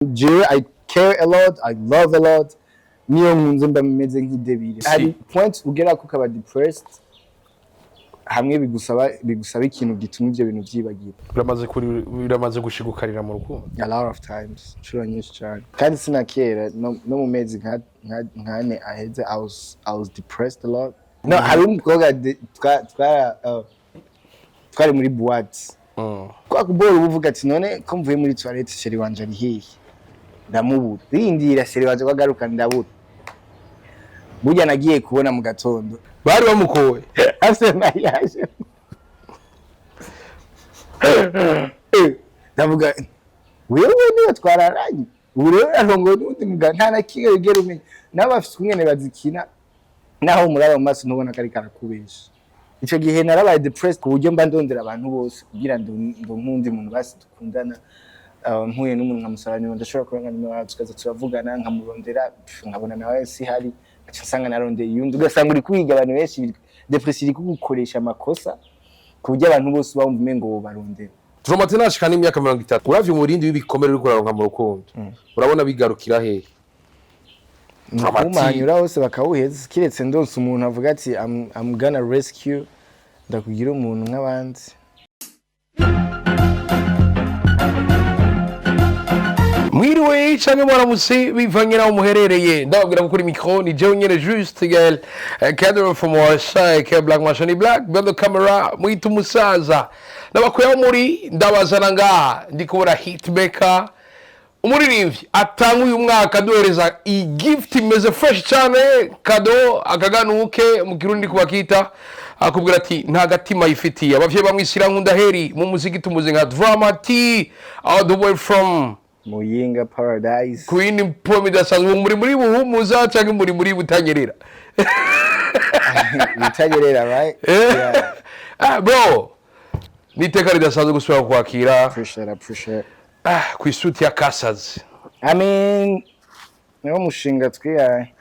Jewe I care a lot, I love a lot. Niyo nkunze mba meze nk'idébile. Hari point ugera ko ukaba depressed, hamwe bigusaba ikintu gituma ivyo bintu vyibagira. Biramaze gushigukarira mu rukundo? A lot of times, inshuro nyinshi cyane, kandi sina kera, no mu mezi nk'ane aheze I was depressed a lot. No hari umukobwa twari muri boîte, kwa kubora uba uvuga ati: "None ko mvuye muri toilette, chéri wanje ari hehe?" Ndamubura, rindira chéri wanje ko agaruka, ndabura. Burya nagiye kubona mu gatondo bari bamukowe. Afite mariage. Ndavuga: "Wewe niwe twararanye, ubu rero arongoye n'uwundi mugabo." Nta na kimwe wigera umenya. Nabo bafite ukungene bazikina, naho muraba mu maso ntubona ko ariko arakubesha. Ico gihe narabaye depressed ku buryo mba ndondera abantu bose kugira ngo nkundi muntu basi dukundana. Mpuye n'umuntu nkamusaba nimero, ndashobora kuronka nimero yawe tukaza turavugana? Nkamurondera, pf, nkabona nawe si hari, aca nsanga narondeye iyundi. Ugasanga uri kwiga abantu benshi, depression iri kugukoresha amakosa ku buryo abantu bose uba wumva umengo wobarondera. Drama T nashika n'imyaka 30, uravye umurindi w'ibikomere uriko uraronka mu rukundo, urabona bigarukira hehe? Drama T. Kumanyura hose bakawuheza, kiretse ndonse umuntu avuga ati: I'm gonna rescue, ndakugira umuntu nk'abandi." Mwiriwe canke mwaramutse bivanye naho muherereye. Ndababwira ko kuri micro ni jewe nyene, Juste Gael Cadre from Warsaw, ke Black Machine Black behind the camera, mwita umusaza. Ndabakuyeho muri, ndabazana ngaha, ndi kubona hitmaker, umuririmbyi atanga uyu mwaka aduhereza igift imeze fresh cyane, cadeau, akaganuke mu Kirundi kubakita. Akubwira ati nta gatima yifitiye. Abavyeyi bamwisira nkunda heri mu muziki, tumuzi nka Drama T, all the way from Muyinga Paradise. Queen poem idasanzwe. Muri Buhumuza cyangwa muri Butanyerera? Butanyerera, right? Yeah. Ah bro, ni iteka ridasanzwe gusubira kwakira. Appreciate, appreciate. Ah, ku isuti ya Kasazi. I mean, niwo mushinga twihaye.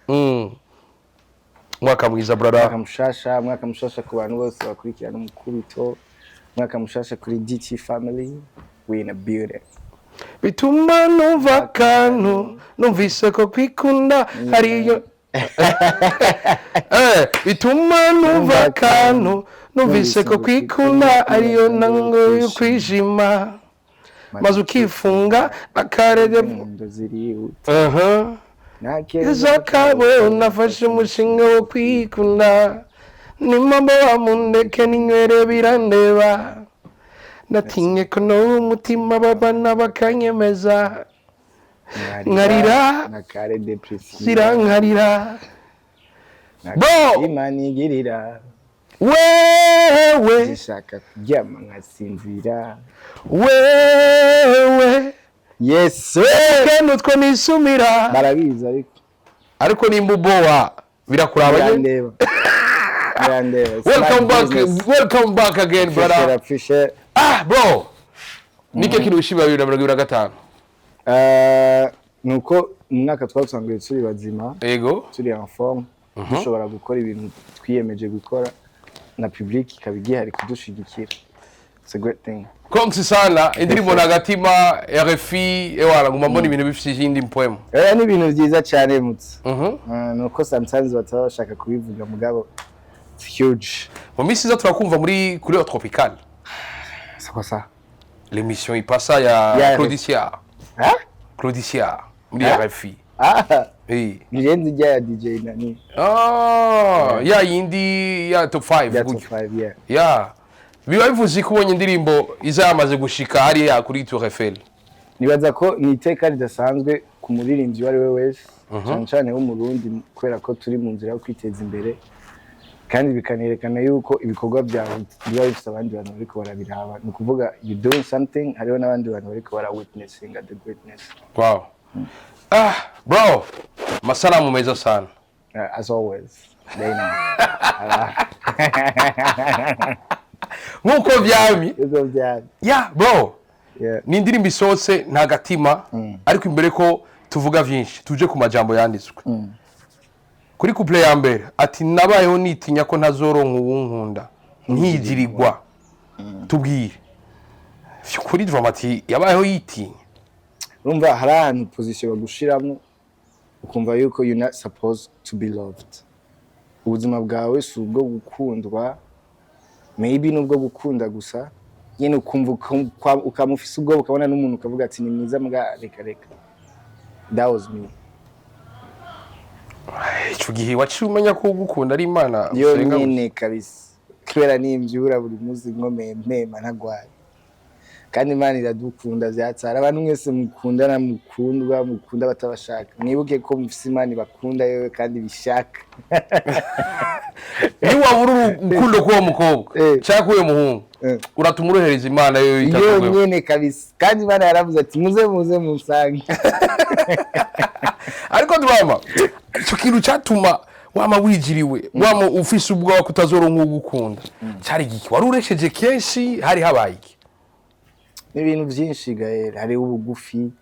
Mwaka mwiza, brother. Mwaka mushasha, mwaka mushasha ku bantu bose bakurikirana Umukubito, mwaka mushasha kuri DT family. We in a building. Bituma numva akantu numvise ko kwikunda hariyo, bituma numva akantu numvise ko kwikunda ariyo ntango yo kwishima, maze ukifunga akarere. Ingendo zirihuta. Izakabo nafashe umushinga wo kwikunda, nimambo wamundeke ninywere birandeba, ndatinye ko no umutima babana bakanyemeza nkarira. Na kare depression. Zirankarira. Bo! Imanigirira. Wewe. Zishaka kuryama nkasinzira. Wewe. Yes. Kene utwo nisumira. Barabizi ariko. Ariko nimba ubowa birakuraba nyine. Birandeba, birandeba. It's my Welcome back. business. Welcome back again, Appreciate, brother. appreciate. Ah bro, nicyo kintu wishimira 2025? Nuko mu mwaka twasanzwe turi bazima, turi en forme, dushobora gukora ibintu twiyemeje gukora, na public ikaba igihari kudushigikira. It's a great thing. Congs sana. Indirimbo na gatima RFI, ewana nguma mbona ibintu bifite izindi mpwemu. Ni ibintu byiza cyane mutse. Nuko sometimes bataba bashaka kubivuga, mugabo it's huge. Mu minsi iza turakumva muri kuri Tropical. C'est quoi ça? L'émission ipasa ya Ya. Claudicia. Ah. Claudicia muri Ah? RFI. Ah. Eh. Nirenze ijya ya DJ nani. Ah, ya yindi ya top 5. Ya top Gutyo. 5, yeah. Ya, biba bivuze ko ubonye indirimbo iza yamaze gushika hariya kuri Tour Eiffel. Nibaza ko ni iteka ridasanzwe ku muririmbyi uwo ari we wese, cyane cyane w'Umurundi, kubera ko turi mu nzira yo kwiteza imbere, kandi bikanerekana yuko ibikorwa byawe biba bifite abandi bantu bariko barabiraba. Ni ukuvuga you doing something, hariho n'abandi bantu bariko bara witnessing the greatness. Wow. Ah bro, masalamu meza sana. As always, they know. Nkuko vyamye. Ibigo bya Ya bro, ni indirimbo isohotse nta gatima. Ariko imbere ko tuvuga vyinshi, tuje ku majambo yanditswe kuri couplet ya mbere, ati: "Nabayeho nitinya ko ntazoronka uwunkunda nkigirirwa." Tubwire vyukuri, Drama T yabayeho yitinya? Urumva hari ahantu position bagushiramwo ukumva yuko you're not supposed to be loved. Ubuzima bwawe si ubwo gukundwa, maybe nubwo gukunda gusa nyene, ukumva ukama ufise ubwoba, ukabona n'umuntu ukavuga ati ni mwiza, mbwa reka reka. That was me. Ico gihe waciye umenya ko ugukunda ari Imana usenga gusa? Yonyene kabisa, kubera nimbyura buri munsi nkomeye, mpema, ntagwaye, kandi Imana iradukunda vyatsara. Abantu mwese mukundana, mukundwa, mukunda batabashaka, mwibuke ko mufise Imana ibakunda yewe kandi bishaka. Niwabura urukundo k'uwo mukobwa cyangwa k'uwo muhungu, uratuma urohereza Imana yo itakuweho. Yonyene kabisa, kandi Imana yaravuze ati muze, muze musange. Ariko Drama, icyo kintu cyatuma wama wijiriwe, wama ufise ubwoba ko utazoronka ugukunda, cyari giki? Wari uresheje kenshi? Hari habaye iki? N'ibintu byinshi Gael, hariho ubugufi,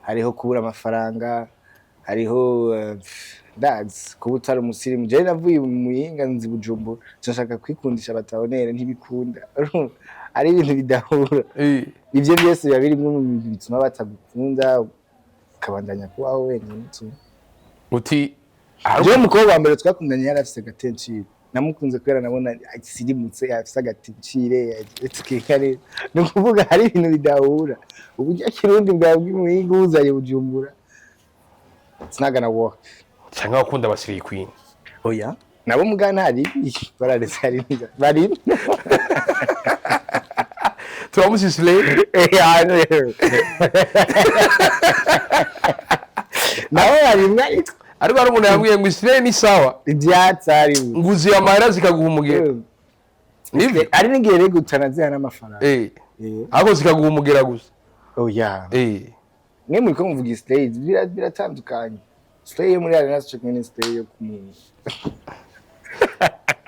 hariho kubura amafaranga, hariho ndazi kuba utari umusirimu. Jewe navuye mu Muyinga nzi Bujumbura, nshaka kwikundisha abatabonere, ntibikunda. Urumva, ari ibintu bidahura. Ivyo byose biba birimwo mu bintu bituma batagukunda, ukabandanya kubaho wenyine tu. Uti hari Jewe umukobwa wa mbere twakundanye yari afise agatentire. Namukunze kubera nabona asirimutse, afise agatentire tukikare. Ni ukuvuga hari ibintu bidahura. Uburyo kirundi bwawe bw'Imuhinga uzanye Bujumbura, it's not gonna work. Cyangwa wakunda aba slay queen? Oya, nabo mugana hari bararetse, hari bari. Turamusi slay. Nabo barimwe ariko. Ariko hari umuntu yambwiye ngo slay ni sawa, ivyatsi hari nguziye amahera zikaguha umugera, nivyo? Ari n'igihe rero utanaziha n'amafaranga. Ahubwo zikaguha umugera gusa. Oya. Mwe muriko muvuga slay, biratandukanye. Slay yo muri arena sico kimwe slay yo ku muntu.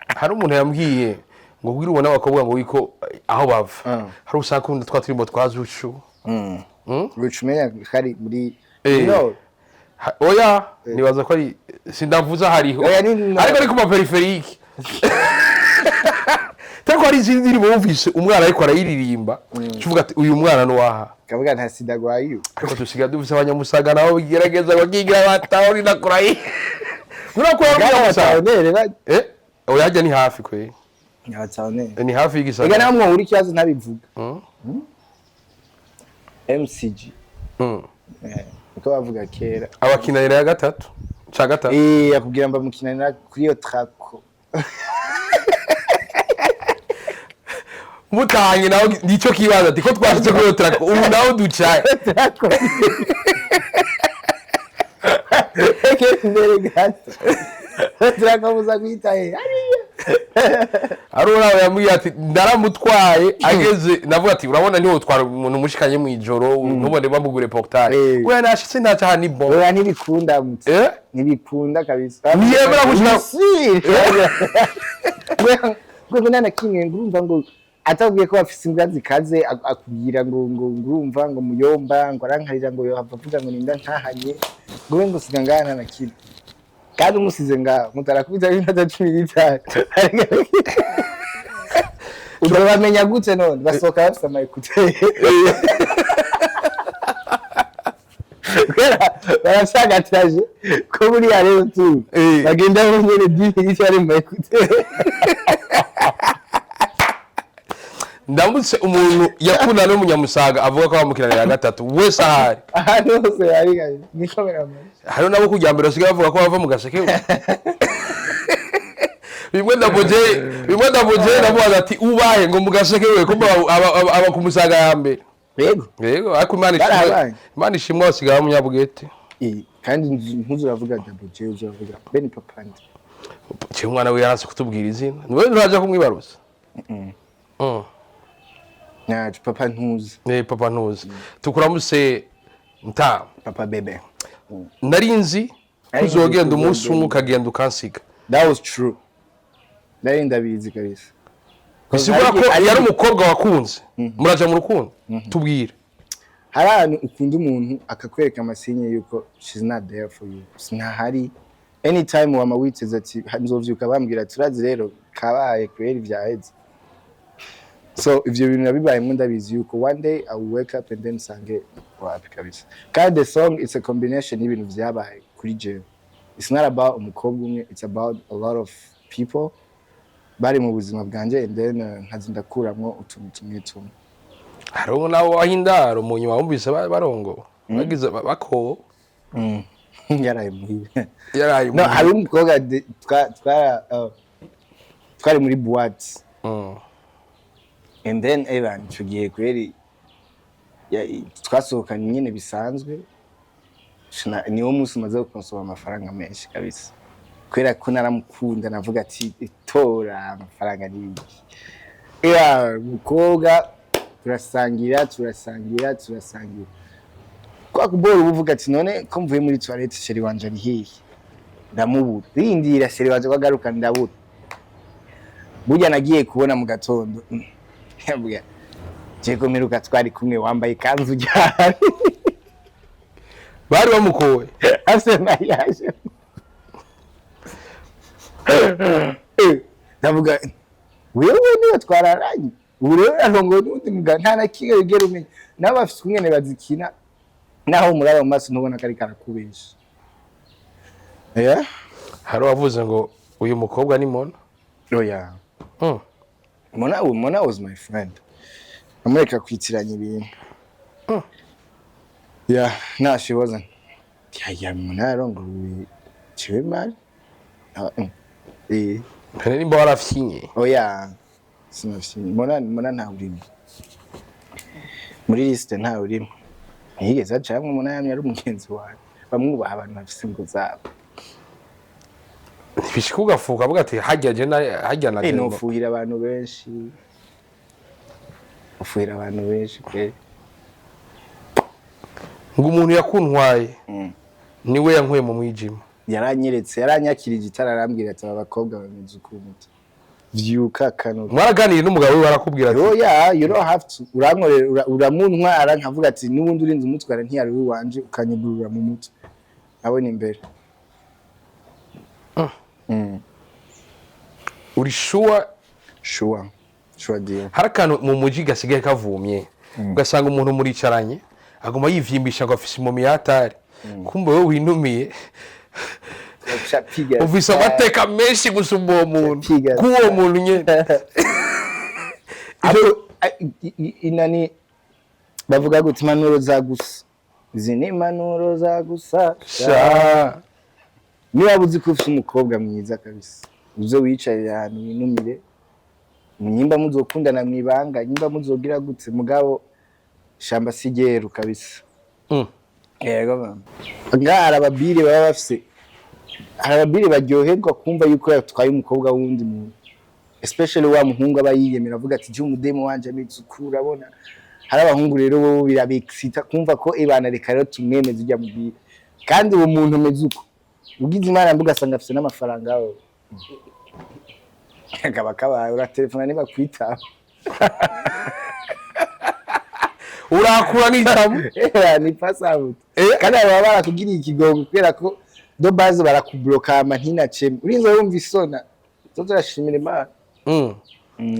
Hari umuntu yambwiye ngo kugira ubone abakobwa ngo wiko aho bava, hari usanga akunda twa turimbo twa Zucu. Uca umenya kari muri no. Oya, nibaza ko ari sindavuza hariho. Oya, ni ariko ari ku ma périphérique, cyangwa hari izindi ndirimbo wumvise umwana ariko arayiririmba, uvuga ati uyu mwana ni uwaha. Kavuga nta sida agwaye. Ariko dusigaye dufise abanyamusaga nabo bigerageza bakigira batahori nakurayi nurakura abanyamusaga. Abatabonere ba Oya, hajya ni hafi kwe. Abatabonere. Ni hafi Ega y'igisagara. nawe mwahura ikibazo ntabivuga. MCG. Niko bavuga kera. Abakinanira ya gatatu ca gatatu. Akubwira mba mukinanira kuri iyo trako. Mutahanye nawe nicyo kibazo ati ko twashitse kuri iyo trako, ubu nawe ducaye. Trako. Imbere gato. Trako muza kwita he? Hariya. Ari uraho yambwiye ati ndaramutwaye ageze, navuga ati urabona niho utwara umuntu umushikanye mu ijoro ntubone bamugure portail. We nashitse ntacaha ni bon. Oya, ntibikunda mutse. Ntibikunda kabisa. Ntiyemera gushika- Si. Ngo nta na kimwe, ngo urumva ngo atabwiye ko bafise imbwa zikaze, akubwira ngo urumva ngo muyomba ngo arankarira, ngo yohava avuga ngo ninda ntahanye, ngo we ngo siga ngaha nta na kimwe, kandi umusize ngaha mutarakubita iminota 15. Uzobamenya gute none basohoka bafise ama écouteurs, kubera barashagataje ko buriya rero tu bagenda bonyene 10 minutes bari mu ma écouteurs. Ndamutse umuntu yakundana n'umunyamusaga avuga ko bamukiranira ya gatatu wese ahari. Ahantu hose hari niko birameze. Hariho nabo kujya mbere basigaye bavuga ko bava mu gaseke. Bimwe ndabogeye ndamubaza ati ubaye ngo mu gaseke we kumbe aba ku Musaga ya mbere. Yego. Yego, ariko Imana ishimwe. Barabaye. Imana ishimwe, basigaye umunyabwete. Kandi ntuzuravuga Double J, uzavuga Ben Papandi. Cyo umwana we yaranse kutubwira izina, niwe nturaja kumwibaruza. Ntacu papa ntuzi. Papa ntuzi, tukuramutse mtamu. Papa bebe. Nari nzi Nari nzi uzogenda umunsi kuzogenda. umwe ukagenda ukansiga. That was true, nari ndabizi kabisa. Bisigura ko yari umukobwa wakunze, muraja mu rukundo, tubwire. Hari ahantu ukunda umuntu akakwereka ama signes yuko she's not there for you, ntahari. Anytime wama witeze ati nzovyuka bambwira ati urazi rero kabaye kweri vyaheze. So ivyo bintu nabibayemwo, ndabizi yuko one day I will wake up and then nsange wapi kabisa. Kandi the song, it's a combination y'ibintu vyabaye kuri jewe. It's not about umukobwa umwe, it's about a lot of people bari mu buzima bwanje, and then nkaza ndakuramwo utuntu tumwe tumwe. Hariho nabo wahindaro mu nyuma wumvise barongo bagize bakobo. Yaraye muhira. Yaraye. No, hari umukobwa twari muri boîte, and then evan ico gihe kweri twasohokanye nyene bisanzwe. Niwo munsi umaze gukonsoma amafaranga menshi kabisa, kubera ko naramukunda. Navuga ati: "Tora amafaranga n'ibiki." Ya mukobwa turasangira, turasangira, turasangira, kwa kubora uba uvuga ati: "None ko mvuye muri toilette, chéri wanje ari hehe?" Ndamubura, rindira chéri wanje ko agaruka, ndabura. Burya nagiye kubona mu gatondo, mvuga: "Je ko mperuka twari kumwe wambaye ikanzu ryari?" Bari bamukowe. Afite mariage. Ndavuga: "Wewe niwe twararanye, ubu rero urarongowe n'uwundi mugabo, nta na kimwe wigera umenya." Nabo bafise ukungene bazikina, naho umuraba mu maso ntubona ko ariko arakubesha, yeah? Hari uwavuze ngo uyu mukobwa ni Mona. Oya. Mona, Mona was my friend. Amureka kwitiranya ibintu. Yeah, no, she wasn't. Yeah, Mona yarongowe ciwe mari. Eh. Mbere nimba warafyinye. Oya. Sinafyinye. Mona, Mona nta urimo. Muri liste nta urimo. Ntiyigeze acamwe. Mona yamye ari umugenzi wawe. Bamwubaha abantu bafise ingo zabo. Ntibishika ugafuka avuga ati hajya je hajya na Eh, nofuhira abantu benshi. Ufuhira abantu benshi pe. Ngo umuntu yakuntwaye niwe yankuye mu mwijima. Yaranyeretse, yaranyakirije itara, arambwira ati: "Aba bakobwa bameze ukuntu, vyuka kano." Mwaraganiriye n'umugabo we, barakubwira ati Oh yeah, you don't have to. Urankorera, uramuntwara, nkavuga ati n'ubundi urinze umutwara ntiyari uwanje, ukanyugurura mu mutwe abona imbere. Uri sure? Sure, sure deal. Hari akantu mu muji gasigaye kavumye, ugasanga umuntu muricaranye aguma yivyimbisha ngo afise imomi yatari, kumbe wowe winumiye ufise amateka menshi gusumba uwo muntu. Piga. K'uwo muntu nyene. Ivyo inani bavuga gute? Impanuro za gusa, izi ni impanuro za gusa. Sha. Niba uzi ko ufise umukobwa mwiza kabisa, uze wicarire ahantu winumire, nyimba muzokundana mwibanga, nyimba muzogira gute, mugabo shamba si ryeru kabisa. Yego mama. Ngaha hari ababire baba bafise, hari ababire baryoherwa kumva yuko yatwaye umukobwa w'uwundi muntu, especially wa muhungu aba yiyemera avuga ati: "Je umudemo wanje ameze uku." Urabona hari abahungu rero bo birabexcita kumva ko ibana, reka rero tumwemeze ujya mubwira. Kandi uwo muntu ameze uko, ugize Imana mbi ugasanga afise n'amafaranga, aho akaba kabaye uratelefona niba kwitaba. Urakura n'itabu. Ni pass out. Kandi baba barakugiriye ikigongo kubera ko de base barakubloka ama ntinaceme, urinze wumva isona zo turashimira Imana.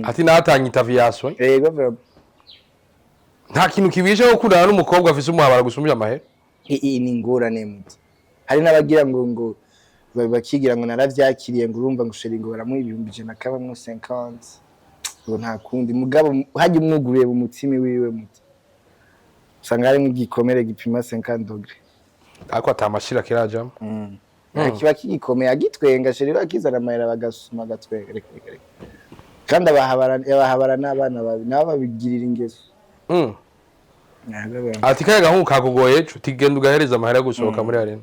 Ati natanye interview. Yego vraiment. Nta kintu kibishe gukundana n'umukobwa afise umuhabara gusumbya amahera. Iyi ni ingorane muti. Hari n'abagira ngo bakigira ngo naravyakiriye, ngo urumva ngo chéri ngo baramuha 100,000 kabamwo 50, ngo nta kundi. Mugabo hajya umwuguriye mu mutima wiwe muti, usanga harimo igikomere gipima 50 degrés. Ariko atamashira kirajamo. Kiba kigikomeye, agitwenga chéri, bakizana amahera bagasuma agatwenga. Reka reka reka, kandi abahabara n'abana babi nabo babigirira ingeso. Ati kaya gahungu kakugoye ejo, tigenda ugahereza amahera yo gusohoka muri arena.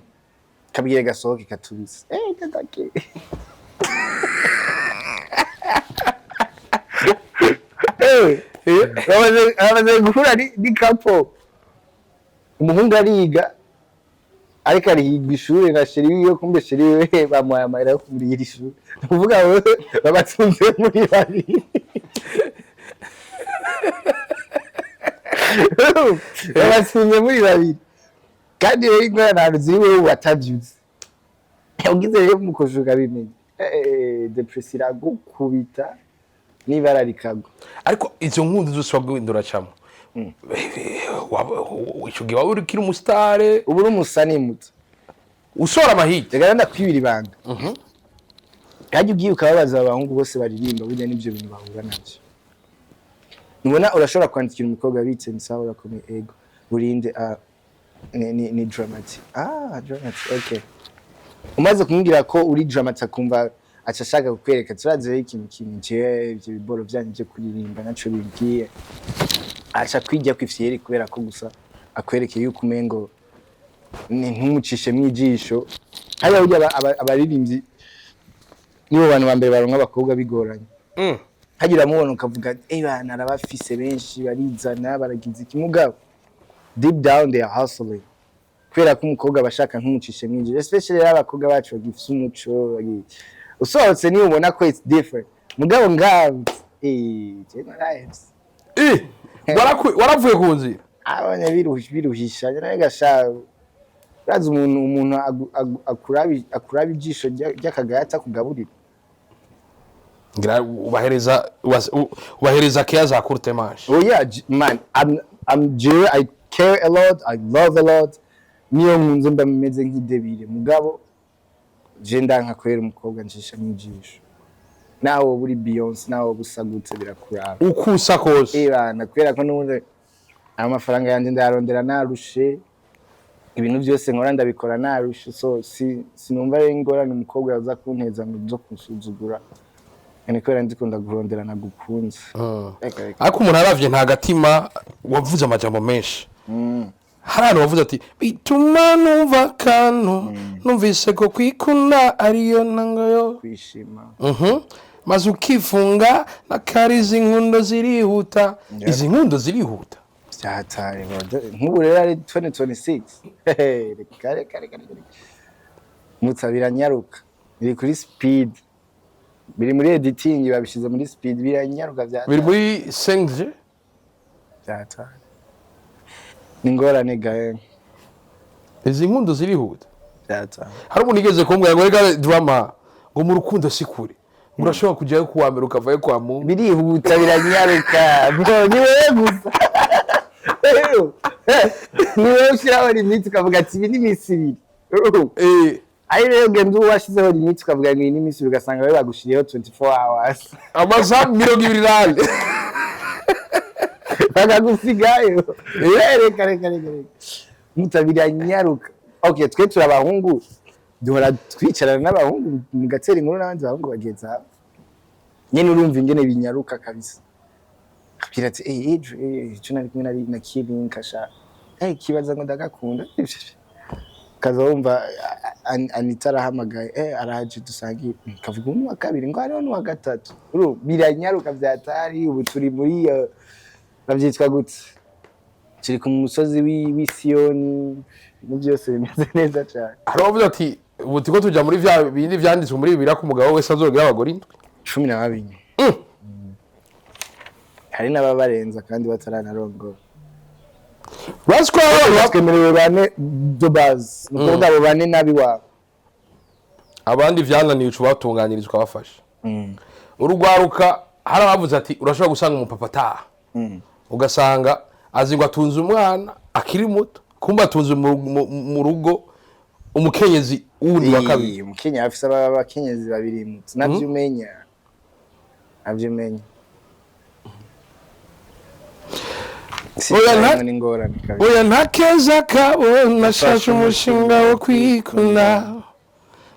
Kabwire gasohoke katubise, eh dadake. Bamaze guhura ni couple, umuhungu ariga ariko arihigwa ishure na chéri wiwe, kumbe chéri wiwe bamuhaye amahera yo kumurihira ishure. Ni ukuvuga wewe babatunze muri babiri, babatunze muri babiri. Kandi rero ingorane ahantu ziri, wewe watavyuze, ugize rero mukosha ukabimenya, depression iragukubita. N'ibara rikagwa. Ariko izo nkundu zose wagenda uracamo, ico gihe waba urikiri umusitare? Ubu uri umusani muto. Usohora amahiti. Reka ndakwibira ibanga. Kandi ugiye ukababaza abahungu bose baririmba, burya n'ibyo bintu bahura nabyo. Nubona urashobora kwandikira umukobwa bitse: "Ni sawa, urakomeye?" "Ego." "Urinde?" "Ah, ni Dramati." "Ah, Dramati, okay." Umaze kumubwira ko uri Dramati, akumva aca ashaka kukwereka turazi ikintu kimwe: "Jewe ivyo biboro vyanyu byo kuririmba naco bimbwiye." Aca kwijya ku ifyeri kubera ko gusa akwerekeye yuko umengo ni ntumucishemwo ijisho. Hariya burya abaririmbyi nibo bantu ba mbere baronka abakobwa bigoranye. Hagira uramubona ukavuga: "Eh bana, arabafise benshi, barizana, baragize iki." Mugabo deep down they are hustling, kubera ko umukobwa aba ashaka ntumucishemwo ijisho, especially rero abakobwa bacu bagifise umuco. Usohotse niyo ubona ko it's different, mugabo ngaho je narahevye. Waravuye ku nzira. Abanya biruhisha nawe gasha. Urazi umuntu akuraba ijisho ry'akagaya atakugaburira. Ngira ubahereza keya za courte manche. Oh yeah, man, I'm jewe, I care a lot, I love a lot. Niyo nkunze mba meze nk'idebire, mugabo je ndanka kwera umukobwa ncisha mw'ijisho. Nawe woba uri Beyonce, nawe woba usagutse, birakuraba. Ukusa kose. Ebana, kubera ko n'ubundi amafaranga yanjye ndayarondera narushe, ibintu byose nkora ndabikora narushe, so sinumva rero ingorane umukobwa yaza kunteza ngo zo kunsuzugura ni kubera ndikunda kurondera nagukunze. Reka, reka. Ariko umuntu aravye nta gatima. Wavuze amajambo menshi, hari ahantu wavuze ati: "Bituma numva akantu numvise ko kwikunda ariyo ntango yo kwishima." Maze ukifunga nakari izi nkundo zirihuta. Izi nkundo zirihuta. Byatari nk'ubu rero ari 2026. Reka, reka, reka, reka. Mutsa biranyaruka, biri kuri speed, biri muri editing, babishize muri speed, biranyaruka byatari. Biri muri 5G. Byatari, ni ingorane gahe. Izi nkundo zirihuta. Byatari. Hari umuntu igeze kumbwira ngo: "Reka Drama," ngo "mu rukundo si kure," ngo "urashobora kujyayo kuwa mbere ukavayo kwa Mungu." Birihuta, biranyaruka bro, ni wewe gusa rero, ni wewe ushyiraho limit ukavuga ati: "Ibi ni iminsi 2." Ari rero ugenda uba washyizeho limit ukavuga ngo iyi ni iminsi 2, ugasanga bawe bagushiriyeho 24 hours. Amasaha 24. Bakagusigayo. Reka, reka, reka, reka, muta biranyaruka. Okay, twe turi abahungu, duhora twicarana n'abahungu mugatera inkuru n'abandi bahungu bagenzi abo nyene, urumva ingene binyaruka kabisa. Akabwira ati: "Eh, ejo ejo nari kumwe na Killing kasha, kibaza ngo ndagakunda." Kaza wumva Anita arahamagaye: "Araje dusangiye." Kavuga uwa kabiri ngo hariho n'uwa gatatu. Biranyaruka vyatari. Ubu turi muri bavyitwa gute, turi ku musozi w'i Siyoni, ibintu byose bimeze neza cyane. Hari uwavuze ati: "Ubu turiko tuja muri vya bindi vyanditswe muri Bibiliya ko umugabo wese azogira abagore 7." 12. Hari n'ababarenza kandi bataranarongora. Urazi ko abantu Twemerewe bane de base, ni ukuvuga abo bane n'abiwabo. Abandi vyananiye uca ubatunganyiriza ukabafasha. Urugwaruka, hari abavuze ati: "Urashobora gusanga umupapa ataha, ugasanga azi ngo atunze umwana akiri muto, kumbe atunze mu rugo umukenyezi wundi wa kabiri." Umukenyezi afise abakenyezi babiri mutse, navyo umenya, navyo umenya. Oya, ni ingorane kabisa. Oya, nta keza kabona shashe umushinga wo kwikunda,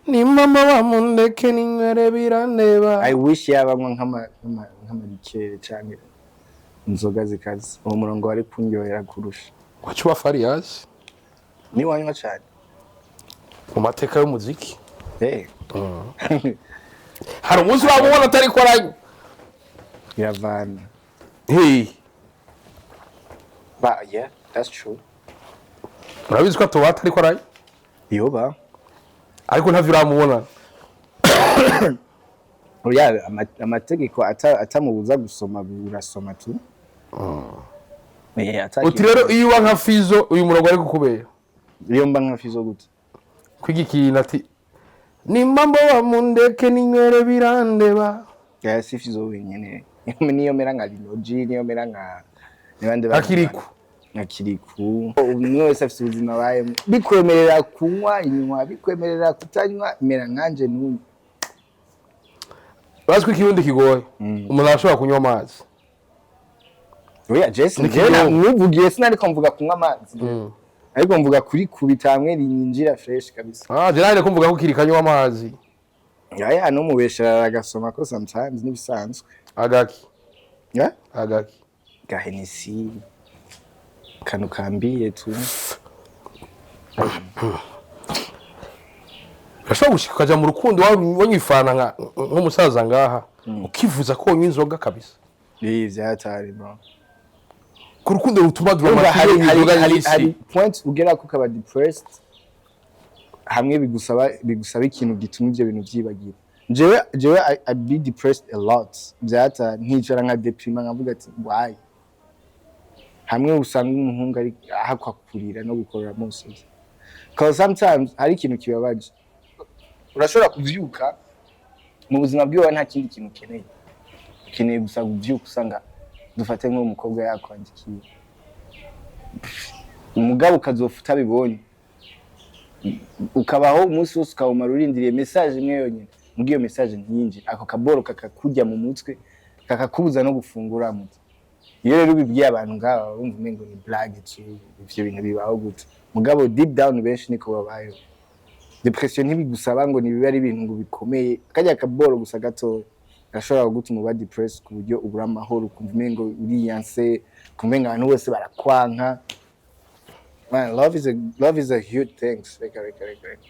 ni mama wa mundeke ninywere birandeba. I wish yabamwo nk'amarikere canke inzoga zikaze, uwo murongo wari kundyohera kurusha. Wacuba Farias. Ni wanywa cane. Mu mateka y'umuziki. Hari umunsi wamubona atari ko aranywa? Biravana. Hey. But yeah, that's true. Urabizi ko atoba atari ko aranywa? Yoba. Ariko ntavyo uramubona. Oya, amategeko atamubuza gusoma, urasoma tu. Uti rero iyo uba nka Fizo, uyu murongo ari kukubera. Iyo mba nka Fizo gute? Kwiga ikintu ati: "Ni mambo wa mundeke ninywere birandeba." Ya, si Fizo wenyene. Niyo mera nka Linoji, niyo mera nka nibande. Nka Kiriku. Nka Kiriku. Umwe wese afite ubuzima abayemo. Bikwemerera kunywa, inywa; bikwemerera kutanywa, mera nkanje n'ubu. Bazi ko ikirundi kigoye, umuntu arashobora kunywa amazi. Oya, Jesse. Ni Jewe kinyobwa. Mwuvugiye sinariko mvuga kunywa amazi, ariko mvuga kuri kubita hamwe rinyinjira fresh kabisa. Ah, je nari kumvuga ko kiri kanywa amazi. Aya no mubeshera agasoma ko sometimes nibisanzwe. Agaki? Yeah? Agaki? Ga Hennessy, kanu kambiye tu. Urashobora gushika ukaja mu rukundo wanywa ifana nk'umusaza ngaha, ukivuza ko wonywa inzoga kabisa. Ibi vyatari, bro. Ku rukundo rutuma Urumva Drama hari T hari inzoga hari nyinshi. Hari point ugera ko ukaba depressed, hamwe bigusaba ikintu gituma ivyo bintu vyibagira. Jewe I be depressed a lot, vyata nkicara nka déprima, nkavuga ati why, hamwe usanga umuhungu ari ahakwa kurira no gukorera musozi, cause sometimes hari ikintu kibabaje. Urashobora kuvyuka mu buzima bwiwe nta kindi kintu ukeneye, ukeneye gusa kuvyuka usanga, dufate nk'uwo mukobwa yakwandikiye, umugabo ukazofa utabibonye, ukabaho umunsi wose ukawumara urindiriye message imwe yonyine. Muga iyo message ntiyinjire, ako kaboro kakakurya mu mutwe, kakakubuza no gufungura mutwe. Iyo rero ubibwiye abantu ngaba, bumva umengo ni blague tu, ivyo bintu bibaho gute? Mugabo deep down benshi niko babayeho. Depression ntibigusaba ngo nibibe ari ibintu ngo bikomeye, kajya kaboro gusa gatoya gashobora kugutuma uba depressed ku buryo ubura amahoro, ukumva umengo uriyanse, ukumva umengo abantu bose barakwanka. Man, love is a huge thing. Reka, reka, reka, reka.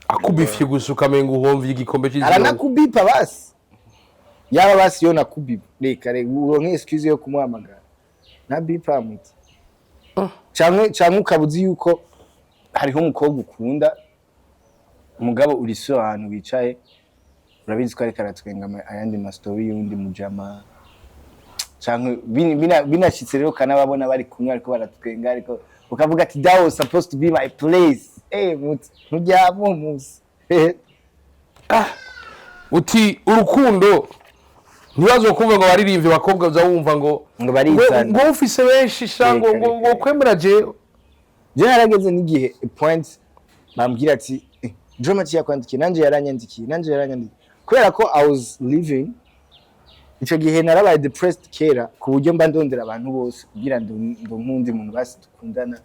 Akubifye gusa ukamenga uhomvye igikombe c'inzoga. Aranakubipa basi, yaba basi yo nakubipa, reka reka uronke excuse yo kumuhamagara na bipa muti, canke ukaba uzi yuko hariho umukobwa ukunda, umugabo uri so ahantu wicaye, urabizi ko ariko aratwenga ayandi ma story y'undi mujama, canke binashitse rero ukanababona bari kumwe ariko baratwenga, ariko ukavuga ati that was supposed to be my place. Eh, muti nturyama uwo munsi. Uti urukundo ntibazokumva ngo baririmbye abakobwa, uza wumva ngo Ngo barizana. Ngo ufise benshi sha, ngo Reka, ngo reka, ngo reka. kwemera jewe. Je narageze n'igihe point bambwira ati eh, Drama T yakwandikiye, nanje yaranyandikiye, nanje yaranyandikiye, kubera ko I was living ico gihe narabaye depressed kera, ku buryo mba ndondera abantu bose kugira ngo nkundi muntu basi dukundana.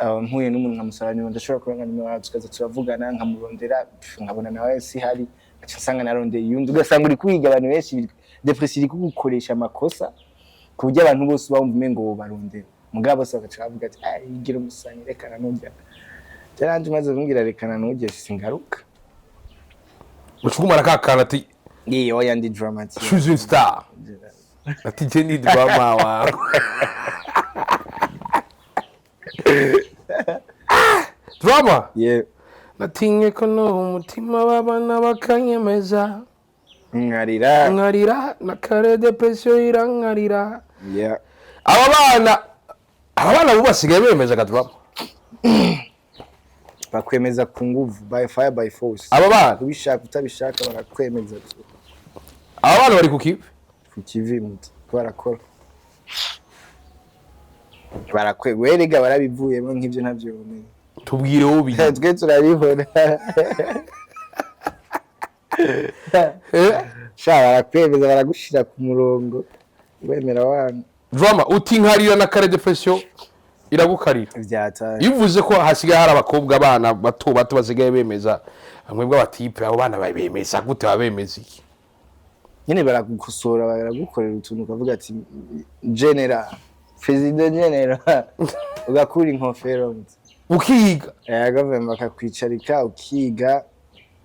Mpuye n'umuntu nkamusaba nyuma ndashobora kuronka nimero yawe tukaza turavugana, nkamurondera, pf, nkabona nawe si hari, ngaca nsanga narondeye uyundi. Ugasanga uri kwiga abantu benshi, depression iri kugukoresha amakosa ku buryo abantu bose bumva umengo wobarondera, mugabo bose bagaca bavuga ati ah, igira umusanyi, rekana nujya. Jaranje umaze kumbwira rekana nujya, singaruka. Ucugumana kakana ati Iyo oya, ndi Drama T. Choose une star, ati je ni drama wawe. Ah, drama. Yeah. Natinye ko no umutima w'abana bakanyemeza. Nkarira. Nkarira na kare, depression irankarira. Yeah. Aba bana bo basigaye bemeza ka drama. Bakwemeza ku nguvu, by fire by force. Aba bana. Ubishaka utabishaka barakwemeza tu. Aba bana bari ku kivi. Ku kivi muti, barakora, barakwe werega barabivuyemo nk'ibyo ntabyo bamenya. Tubwire wowe ubizi. Twe turabibona. Eh? Sha, barakwemeza, baragushira ku murongo wemera wana. Drama, uti nkarira na kare, depression iragukarira. Vyataye. Iyo uvuze ko hasigaye hari abakobwa, abana bato bato basigaye bemeza mwebwe abatipe, abo bana babemeza gute? Babemeza iki? Nyine baragukosora, baragukorera utuntu ukavuga ati general, president general, ugakura inkofero. Ukiga. Gavema bakakwicarika ukiga,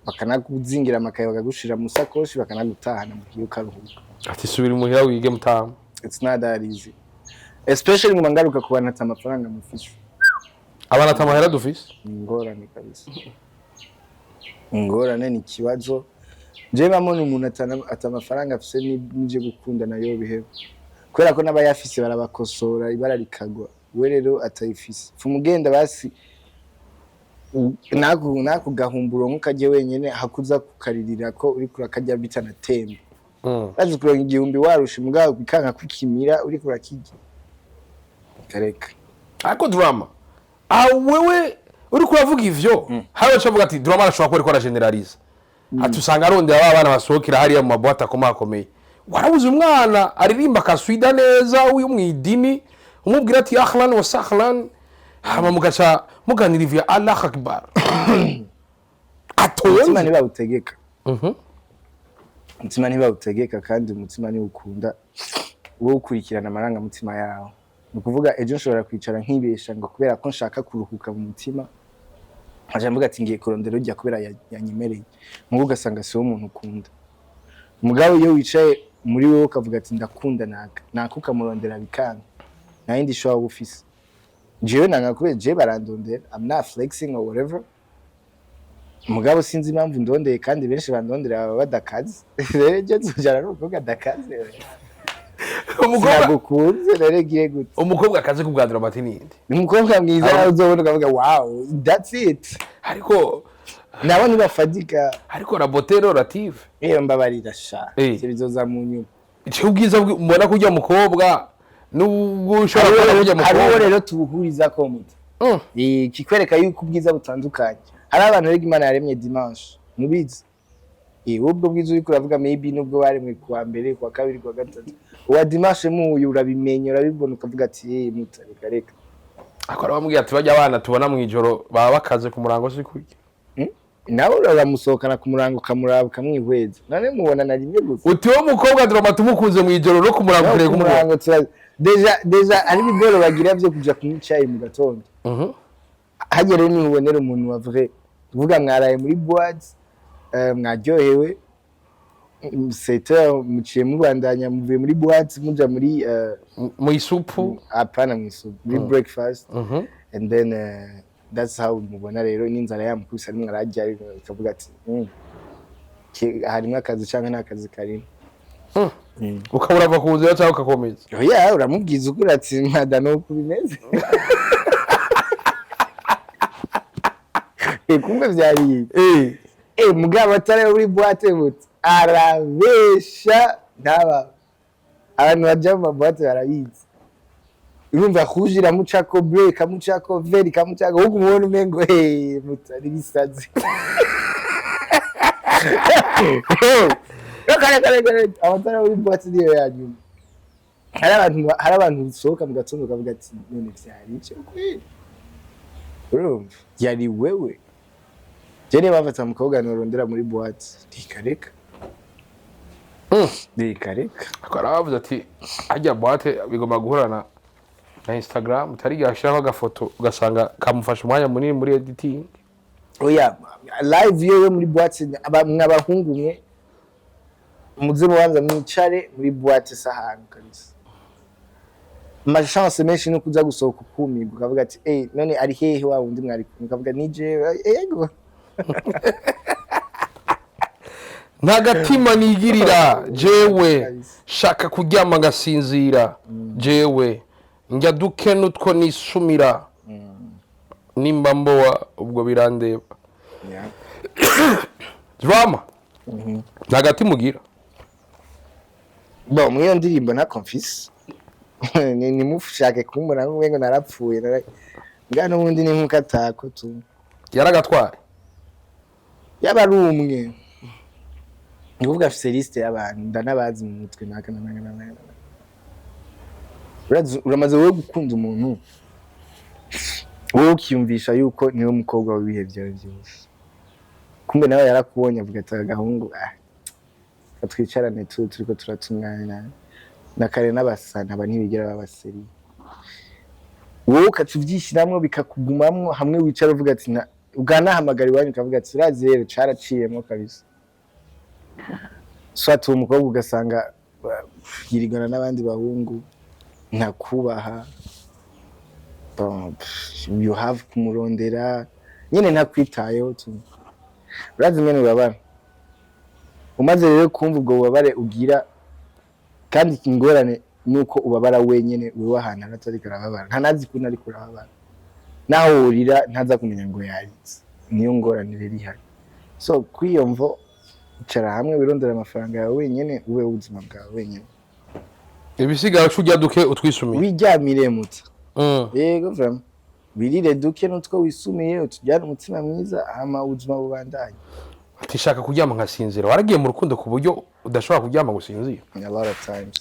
bakanakuzingira amakaye, bakagushira mu sakoshi, bakanagutahana mu gihe ukaruhuka. Ati subira imuhira wige mutamu. It's not that easy, especially mu ngaruka ku bantu ata amafaranga mufise. Abana atamahera dufise. Ni ingorane kabisa, ingorane ni ikibazo. Jewe bamwe umuntu ata amafaranga afise n'ivyo gukunda nayo biheba, kubera ko n'abayafise barabakosora ibara rikagwa. We rero atayifise, fumugenda basi naku gahumburo nk'ukarye wenyene, hakuza kukaririra ko uriko urakarya bitanatemba. Bazi kuronka 1000 warusha, mugabo bikanka kwikimira uriko urakirya, kareka. Ariko Drama, aho wewe uriko uravuga ivyo, hari abaca ati Drama arashobora kuba ariko arageneraliza, ati usanga arondera ba bana basohokera hariya mu ma boîtes akomakomeye. Warabuze umwana aririmba akaswida neza uyu mw'idini, umubwira ati ahlan wa sahlan, hama mugaca muganira ivya Allah akbar. Umutima Atonze. ntibawutegeka. Umutima ntibawutegeka, kandi umutima niwukunda, wowe ukurikirana amarangamutima yawe. Ni ukuvuga, ejo nshobora kwicara nkibesha ngo kubera ko nshaka kuruhuka mu mutima, nkaja mvuga ati ngiye kurondera urya kubera yanyemereye, mugo ugasanga siwo umuntu ukunda. Mugabo iyo wicaye muri wowe ukavuga ati ndakunda naka naka, ukamurondera bikanga, nta yindi shobora uba ufise. Jewe nanga kubera jewe barandondera. I'm not flexing or whatever, mugabo sinzi impamvu ndondeye, kandi benshi bandondera baba badakaze. Rero ejo nzojana n'umukobwa adakaze. Umukobwa Sinagukunze, rero ngiye gute? Umukobwa akaze kubwa Drama T ninde? Ni umukobwa mwiza nawe uzobona ukavuga: "Wow, that's it." Ariko Nabo ntibafadika. Ariko la beauté relative. Iyo mbabarira sha. Eh. Ivyo bizoza mu nyuma. Icyo ubwiza mbona kurya mukobwa nubwo ushobora kubona kurya Hariho mukobwa rero tubuhuriza ko muto. Kikwereka yuko ubwiza butandukanye. Hari abantu rero Imana yaremye dimanche, mubizi. Ubwo bwiza uriko uravuga, maybe nubwo baremwe kuwa mbere, kuwa kabiri, kuwa gatatu, uwa dimanche muyu urabimenya, urabibona, ukavuga ati: "Eh, muta, reka reka." Ariko arabamubwira ati bajya abana tubona mu ijoro baba bakaze ku murango, si kurya. Nawe uramusohokana ku murango, ukamuraba, ukamwihweza, none mubona na rimwe gusa. Uti wo mukobwa Drama tumukunze mu ijoro no ku murango Nawe ukwiriye ku kumubona. murango déjà déjà hari ibigoro bagira vyo kuja kunywa icayi mu gatondo. Hagera rero niho ubonera umuntu wa vrai. Kuvuga mwaraye muri boîte, mwaryohewe, 7h muciye mubandanya, muvuye muri boîte muja muri Mu isupu. Apana mw'isupu, muri breakfast, and then that's how mubona rero n'inzara yamukubise, arimwo ararya, akavuga ati: harimwo akazi canke nta kazi karimo." Ukaba urava ku nzira cyangwa ugakomeza? Oya, uramubwiza ukuri ati: "Mada, nuko bimeze." Kumbe vyari mugabo atari muri boîte buti arabesha, ntaba abantu baja mu ma boîtes barabizi. Urumva rouge iramucako, bleu ikamucako, vert ikamucako, ahubwo umubona umengo hey, mutari bisazi. Reka reka reka reka, amatara muri boîte niyo ya nyuma. Hari abantu usohoka mu gatondo ukavuga ati: "None vyari ivyo kweli?" Urumva yari wewe. Je niba bafata umukobwa norondera muri boîte, reka reka. Reka reka. Ariko arabavuze ati hajya boîte bigomba guhorana na Instagram, utari igihe ashyiraho agafoto ugasanga kamufasha umwanya munini muri editing. Oya, live yewe muri boîte, mw'abahungu mwe muze mubanza mwicare muri boîte sahani kabisa. Ama chance menshi no kuza gusohoka ukumirwa, ukavuga ati: "Eh, none ari hehe wa wundi mwari kumwe?" Ukavuga: "Ni jewe, ego." Nta gatima nigirira jewe, shaka kuryama ngasinzira, jewe njya duke n'utwo nisumira, nimba mbowa ubwo birandeba. Drama, nta gatima ugira? Bon, muri iyo ndirimbo ntako mfise. Nimushake kumbona nk'umengo narapfuye, mbwa n'ubundi ni nk'uko atako tu. Yaragatwaye. Yaba ari umwe, ni ukuvuga afise liste y'abantu ndanabazi mu mutwe, naka na naka na naka na naka. Uramaze wowe gukunda umuntu, wowe ukiyumvisha yuko niwe mukobwa w'ibihe byawe byose, kumbe nawe yarakubonye avuga ati: "Agahungu, ah, katwicarane tu, turiko turatunganya na kare." N'abasana aba ntibigera babaseri, wowe ukaca uvyishiramwo bikakugumamwo, hamwe wicara uvuga ati ukanahamagara iwanyu ukavuga ati: "Urazi rero caraciyemwo kabisa." Swat uwo mukobwa ugasanga yirigana n'abandi bahungu, ntakubaha. Bon, pff, you have kumurondera nyene, ntakwitayeho tu. Urazi mwene ubabara umaze rero kumva ubwo bubabare ugira, kandi ingorane nuko ubabara wenyene, wewe ahantu atariko arababara, ntanazi ukuntu ariko urababara, naho wurira ntaza kumenya ngo yaritse. Niyo ngorane rero ihari. So kuri iyo mvo Icara hamwe, wirondera amafaranga yawe wenyene, ube ubuzima bwawe wenyene. Ibisigara urya duke utwisumiye. Wiryamire muta. Yego, vraiment, wirire duke nutwo wisumiye, utujyane umutima mwiza, hama ubuzima bubandanye. Ati shaka kuryama nkasinzira. Waragiye mu rukundo ku buryo udashobora kuryama ngo usinzire? A lot of times,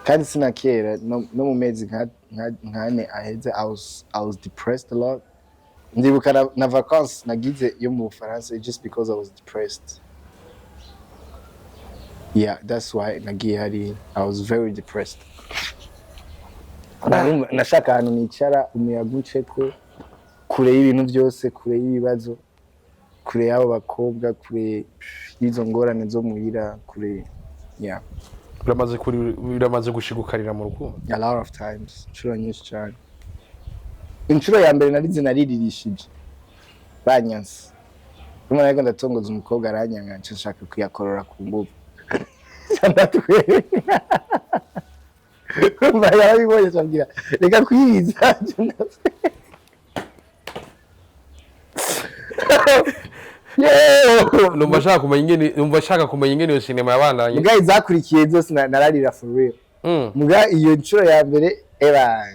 kandi sinakera no mu mezi nk'ane aheze I was depressed a lot. Ndibuka na vacances nagize yo mu Bufaransa just because I was depressed. Yeah, that's why nagiye hari. I was very depressed. Nashaka ahantu nicara, umuyaga unceko, kure y'ibintu byose, kure y'ibibazo, kure y'abo bakobwa, kure y'izo ngorane zo muhira, kure, yeah. Biramaze gushigukarira mu rukundo? A lot of times, inshuro nyinshi cyane. Inshuro ya mbere narize nariririshije banyanse. Rimwe nariko ndatongoza umukobwa, aranyanga, nca nshaka kuyakorora ku nguvu. Ndatwenga. Umva, yarabibonye, acambwira reka kwiyiza. Yewe! Numva nshaka kumenya ingene iyo sinema yabandanye. Muga izakurikiye zose nararira for real. Muga iyo nshuro ya mbere eba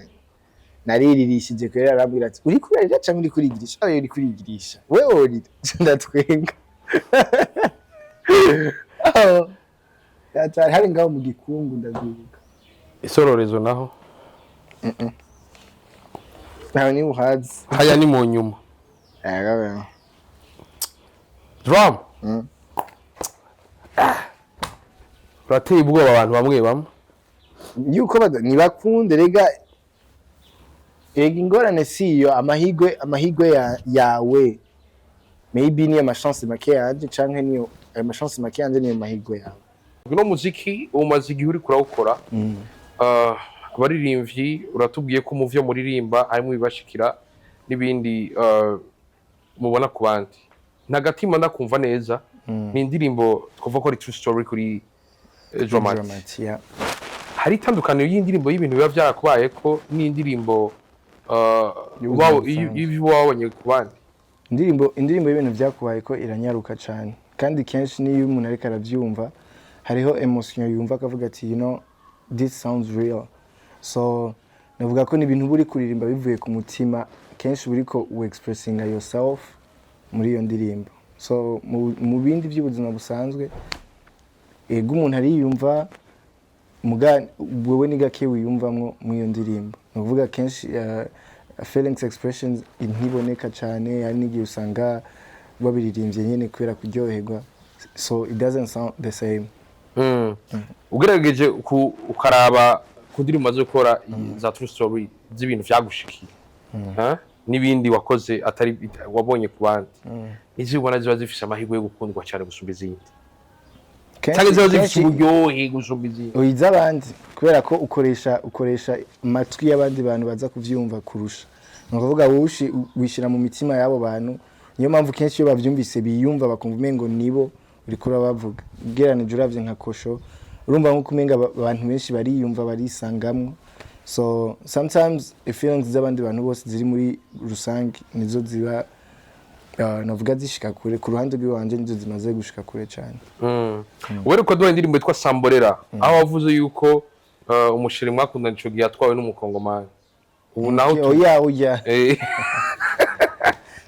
nariririshije kubera arambwira ati uri kurarira cyangwa uri kurigirisha? Oya, uri kurigirisha wewe, urira. Ndatwenga. Oh, hatari hari ngaho mu gikungu, ndavyibuka. Isororezo naho? Ntawe niba uhazi. Haya ni mu nyuma. Yego. Drum. Urateye ubwoba abantu bamwe bamwe. Yuko ntibakunde rega. Rega ingorane si iyo, amahigwe yawe maybe niyo amachance make yanje, canke niyo ayo machance make yanje niyo mahigwe yawe. Uno muziki umaze igihe uriko urawukora. Abaririmbyi uratubwiye ko mu vyo muririmba harimo ibibashikira n'ibindi mubona ku bandi. Ntagatima ndakumva neza ni indirimbo twavuga ko ari true story kuri Drama T. Drama T, yeah. Hari itandukaniro y'indirimbo y'ibintu biba byarakubayeko n'indirimbo y'ubuzima busanzwe. Y'ibyo wabonye ku bandi? Indirimbo y'ibintu byakubaye ko iranyaruka cyane, kandi kenshi niyo umuntu ariko arabyumva hariho emotion yumva, akavuga ati "You know, this sounds real." So navuga ko ni ibintu uba uri kuririmba bivuye ku mutima, kenshi uba uriko u expressinga yourself muri iyo ndirimbo. So mu bindi by'ubuzima busanzwe, ego, umuntu ariyumva, muga wewe ni gake wiyumvamwo muri iyo ndirimbo. Ni ukuvuga kenshi feelings expressions ntiboneka cyane. Hari n'igihe usanga wabiririmbye nyine kubera kuryoherwa, so it doesn't sound the same. Ugerageje ukaraba ku ndirimbo umaze gukora za true story z'ibintu vyagushikiye, ha? N'ibindi wakoze atari wabonye ku bandi, nizo ubona ziba zifise amahirwe yo gukundwa cyane gusumba izindi, cyangwa ziba zifise uburyohe gusumba izindi? Oya, iz'abandi, kubera ko ukoresha amatwi y'abandi bantu baza kuvyumva kurusha. Ni ukuvuga wowe wishyira mu mitima y'abo bantu. Niyo mpamvu kenshi iyo bavyumvise biyumva, bakumva umengo nibo uriko urabavuga. Ugereranije, uravye nka Kosho, urumva nkuko umenga abantu benshi bariyumva, barisangamwo. So sometimes feelings z'abandi bantu bose ziri muri rusange nizo ziba navuga zishika kure. Ku ruhande rw'iwanje nizo zimaze gushika kure cyane. Uheruka duha indirimbo yitwa Samborera, aho wavuze yuko umusheri mwakundana ico gihe yatwawe n'umukongomani. Ubu naho Oya.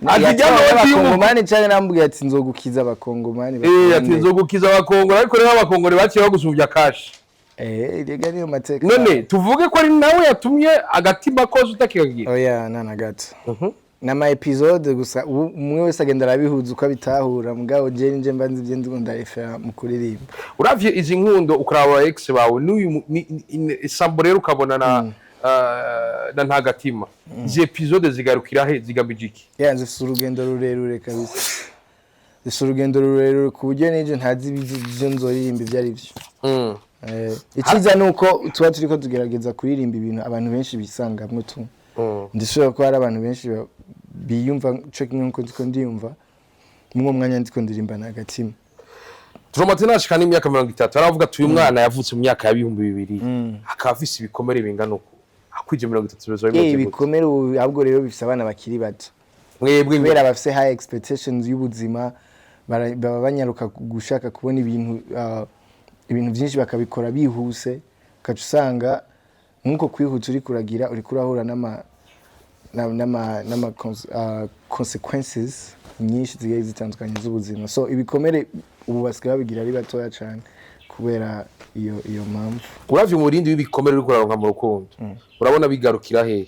Ati jya Yatwawe noti n'abakongomani cyane, nambwiye ati nzogukiza abakongomani. Ati bakunde. Nzogukiza abakongore, ariko rero abakongore baciye bagusumvya cash. Eh, rega niyo mateka. None tuvuge ko ari nawe yatumye agatima kose utakigagira? Oya, nta na gato. N'ama episode gusa, ubu umwe wese agenda arabihuza uko abitahura. Mugabo je nije mba nzi ibyo ndiko ndarefera mu kuririmba. Uravye izi nkundo, ukaraba ex bawe n'uyu Samborera, ukabona na Ntagatima, izi episode zigarukira he, zigamije iki? Yeah, zifise urugendo rurerure kabisa, zifise urugendo rurerure ku buryo nije ntazi ibyo nzoririmba ibyo ari byo. Icyiza ni uko tuba turiko tugerageza kuririmba ibintu abantu benshi bisangamwo tu. Ndishobora ko hari abantu benshi biyumva co kimwe nkuko ndiko ndiyumva muri uwo mwanya ndiko ndirimba Ntagatima. Drama T nashika n'imyaka 30, aravuga ati uyu mwana yavutse mu myaka ya 2000 akaba afise ibikomere bingana uku, akwije 30 bizoba bimeze gute? Ibikomere ubu ahubwo rero bifise abana bakiri bato. Mwebwe? Kubera bafise high expectations y'ubuzima. Baba banyaruka gushaka kubona ibintu byinshi, bakabikora bihuse, ugaca usanga nk'uko kwihuta uri kuragira, uri kurahura n'ama consequences nyinshi zigiye zitandukanye z'ubuzima. So ibikomere ubu basigaye babigira ari batoya cyane kubera iyo mpamvu. Uravye umurindi w'ibikomere uriko uraronka mu rukundo, urabona bigarukira hehe?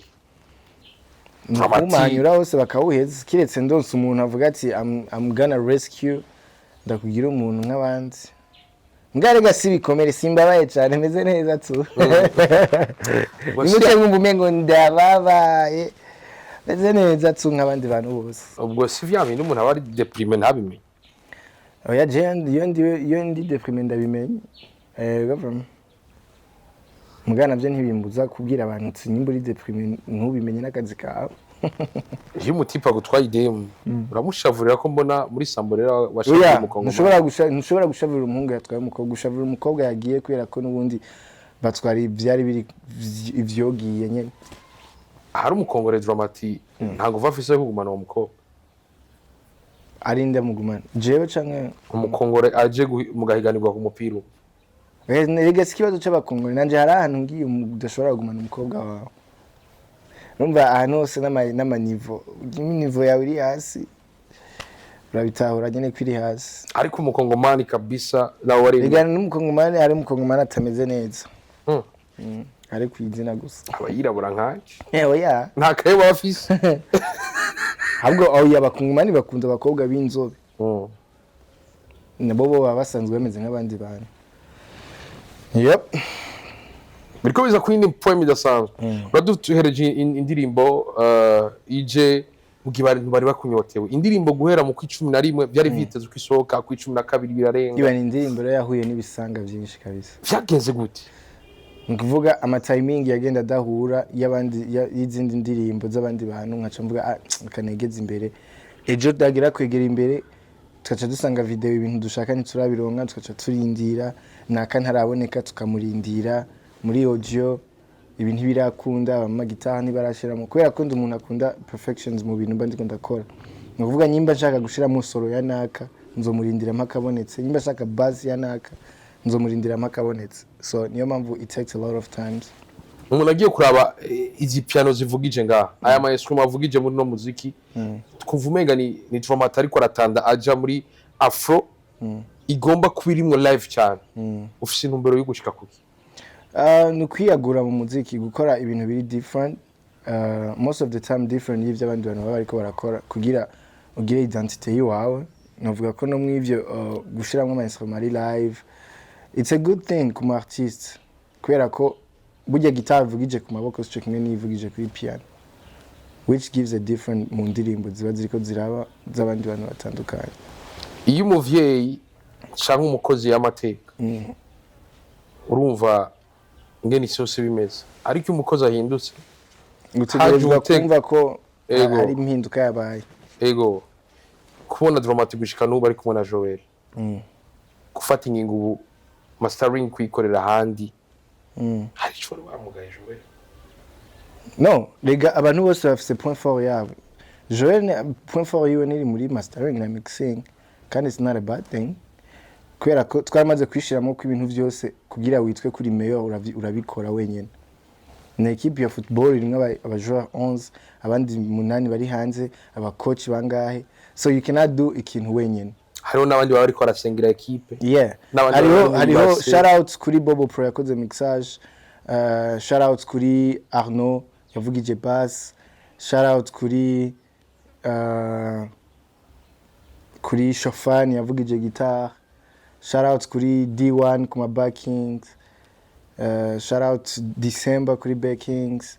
Dramatique. Kumanyura hose bakawuheza, kiretse ndonse umuntu avuga ati I'm gonna rescue, ndakugira umuntu nk'abandi. Mbwa si ibikomere, simbabaye cyane, meze neza tu. Nimuce mwumva umengo ndababaye, meze neza tu nk'abandi bantu bose. Ubwo si vya bindi umuntu aba ari déprimé ntabimenye? Oya, je iyo ndi déprimé ndabimenya. Government muga navyo ntibimbuza kubwira abantu ati nimba uri déprimé ntubimenye n'akazi kawe. Iyo umutipe agutwaye idemu, uramushavurira ko mbona muri samborera washavuye Oya. umukongomani? Ntushobora gushavurira umuhungu yatwaye umukobwa, gushavurira umukobwa yagiye, kubera ko n'ubundi batwara ivyari biri ivyogiye nyene. Hari umukongore Drama-T nta nguvu afise yo kugumana uwo mukobwa. Ari ndamugumana jewe canke? Umukongore aje mugahiganirwa ku mupira umwe. Erega si ikibazo c'abakongore, nanje hari ahantu ngiye udashobora kugumana umukobwa wawe. Urumva ahantu hose n'ama niveau, niveau yawe iri hasi, urabitahura nyene ko iri hasi. Ariko umukongomani kabisa nawe wari Erega n'umukongomani, hari umukongomani atameze neza. Ari kw'izina gusa. Aba yirabura nkanje. Oya. Nta kayo afise. Ahubwo oya, abakongomani bakunda abakobwa b'inzobe. Nabo bo baba basanzwe bameze nk'abandi bantu, yep. Biriko biza ku yindi poem idasanzwe. Uraduhereje indirimbo ije mu gihe bari bakunyotewe indirimbo guhera mu kwa 11, byari vyitezwe ko isohoka ku 12, birarenga. Iba ni indirimbo rero yahuye n'ibisanga byinshi kabisa. Vyagenze gute? Ni ukuvuga ama timing yagenda adahura y'abandi y'izindi ndirimbo z'abandi bantu, nkaca mvuga: "Ah, reka negeze imbere." Ejo dagira kwegera imbere, tugaca dusanga video ibintu dushaka ntiturabironka, tugaca turindira naka ntaraboneka, tukamurindira muri audio, ibintu ntibirakunda, amagitari ntibarashiramo, kubera ko ndi umuntu akunda perfections mu bintu mba ndiko ndakora. Ni ukuvuga nyimba nshaka gushiramo solo ya naka, nzomurindira mpaka abonetse, nyimba nshaka bass ya naka, nzomurindira mpaka abonetse. So niyo mpamvu it takes a lot of times. Umuntu agiye kuraba izi piano zivugije ngaha, aya ma instrument avugije muri no muziki, twumva umenga ni Drama-T ariko aratanda aja muri afro igomba kuba irimwo live cyane. Ufise intumbero yo gushika kuki? Ni ukwiyagura mu muziki, gukora ibintu biri different, most of the time different y'ibyo abandi bantu baba bariko barakora, kugira ugire identité yiwawe. Novuga ko no mw'ivyo gushiramwo ama instrument ari live, it's a good thing ku mu artiste, kubera ko burya guitar ivugije ku maboko sico kimwe n'iyivugije kuri piano, which gives a different mu ndirimbo ziba ziriko ziraba z'abandi bantu batandukanye. Iyo umuvyeyi canke umukozi y'amateka, urumva ingene isi yose bimeze, ariko iyo umukozi ahindutse Gutegerezwa kumva ko Ego. hari impinduka yabaye. Ego, kubona Drama-T gushika n'ubu ari kumwe na Joel, gufata ingingo ubu mastering kuyikorera ahandi, hari ico wari wamugaye Joel? No, rega abantu bose bafise point fort yabo. Joel point fort yiwe niri muri mastering na mixing, kandi it's not a bad thing, kubera ko twaramaze kwishiramo ko ibintu byose kugira witwe kuri meilleur urabikora wenyene. Ni équipe ya football irimwo aba joueur 11, abandi munani bari hanze, aba coach bangahe, so you cannot do ikintu wenyene. Hariho n'abandi baba bariko barasengera équipe. Yeah. N'abandi Hariho bari muri hariho base. Shout out kuri Bobo Pro yakoze mixage, shout out kuri Arnaud yavugije bass, shout out kuri Shofan yavugije guitar, shout out kuri D1 ku ma backings, shout out December kuri backings,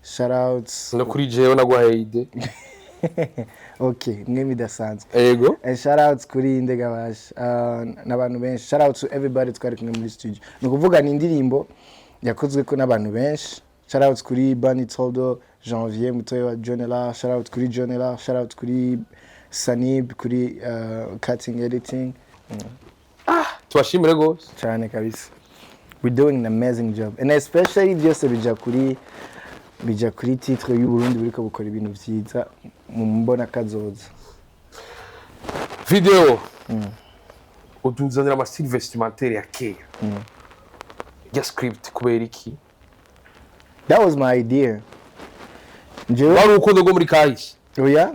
shout out No kuri jewe naguhaye idée. Okay, mwe bidasanzwe. Ego. And shout out kuri Ndegabash n'abantu benshi. Shout out to everybody twari kumwe muri studio. Ni ukuvuga ni indirimbo yakozwe ko n'abantu benshi. Shout out kuri Bunny Toldo, Janvier mutoya wa John Ella, shout out kuri John Ella, shout out kuri Sanib kuri cutting, editing. Tubashimire gose. Cyane kabisa, we're doing an amazing job, and especially byose bija kuri titre y'u Burundi buriko bukora ibintu vyiza mu mbona kazoza. Video utuzanira ama style vestimentaire ya kera ya script, kubera iki? That was my idea, njyewe. Wari urukundo rwo muri kahise? Oya,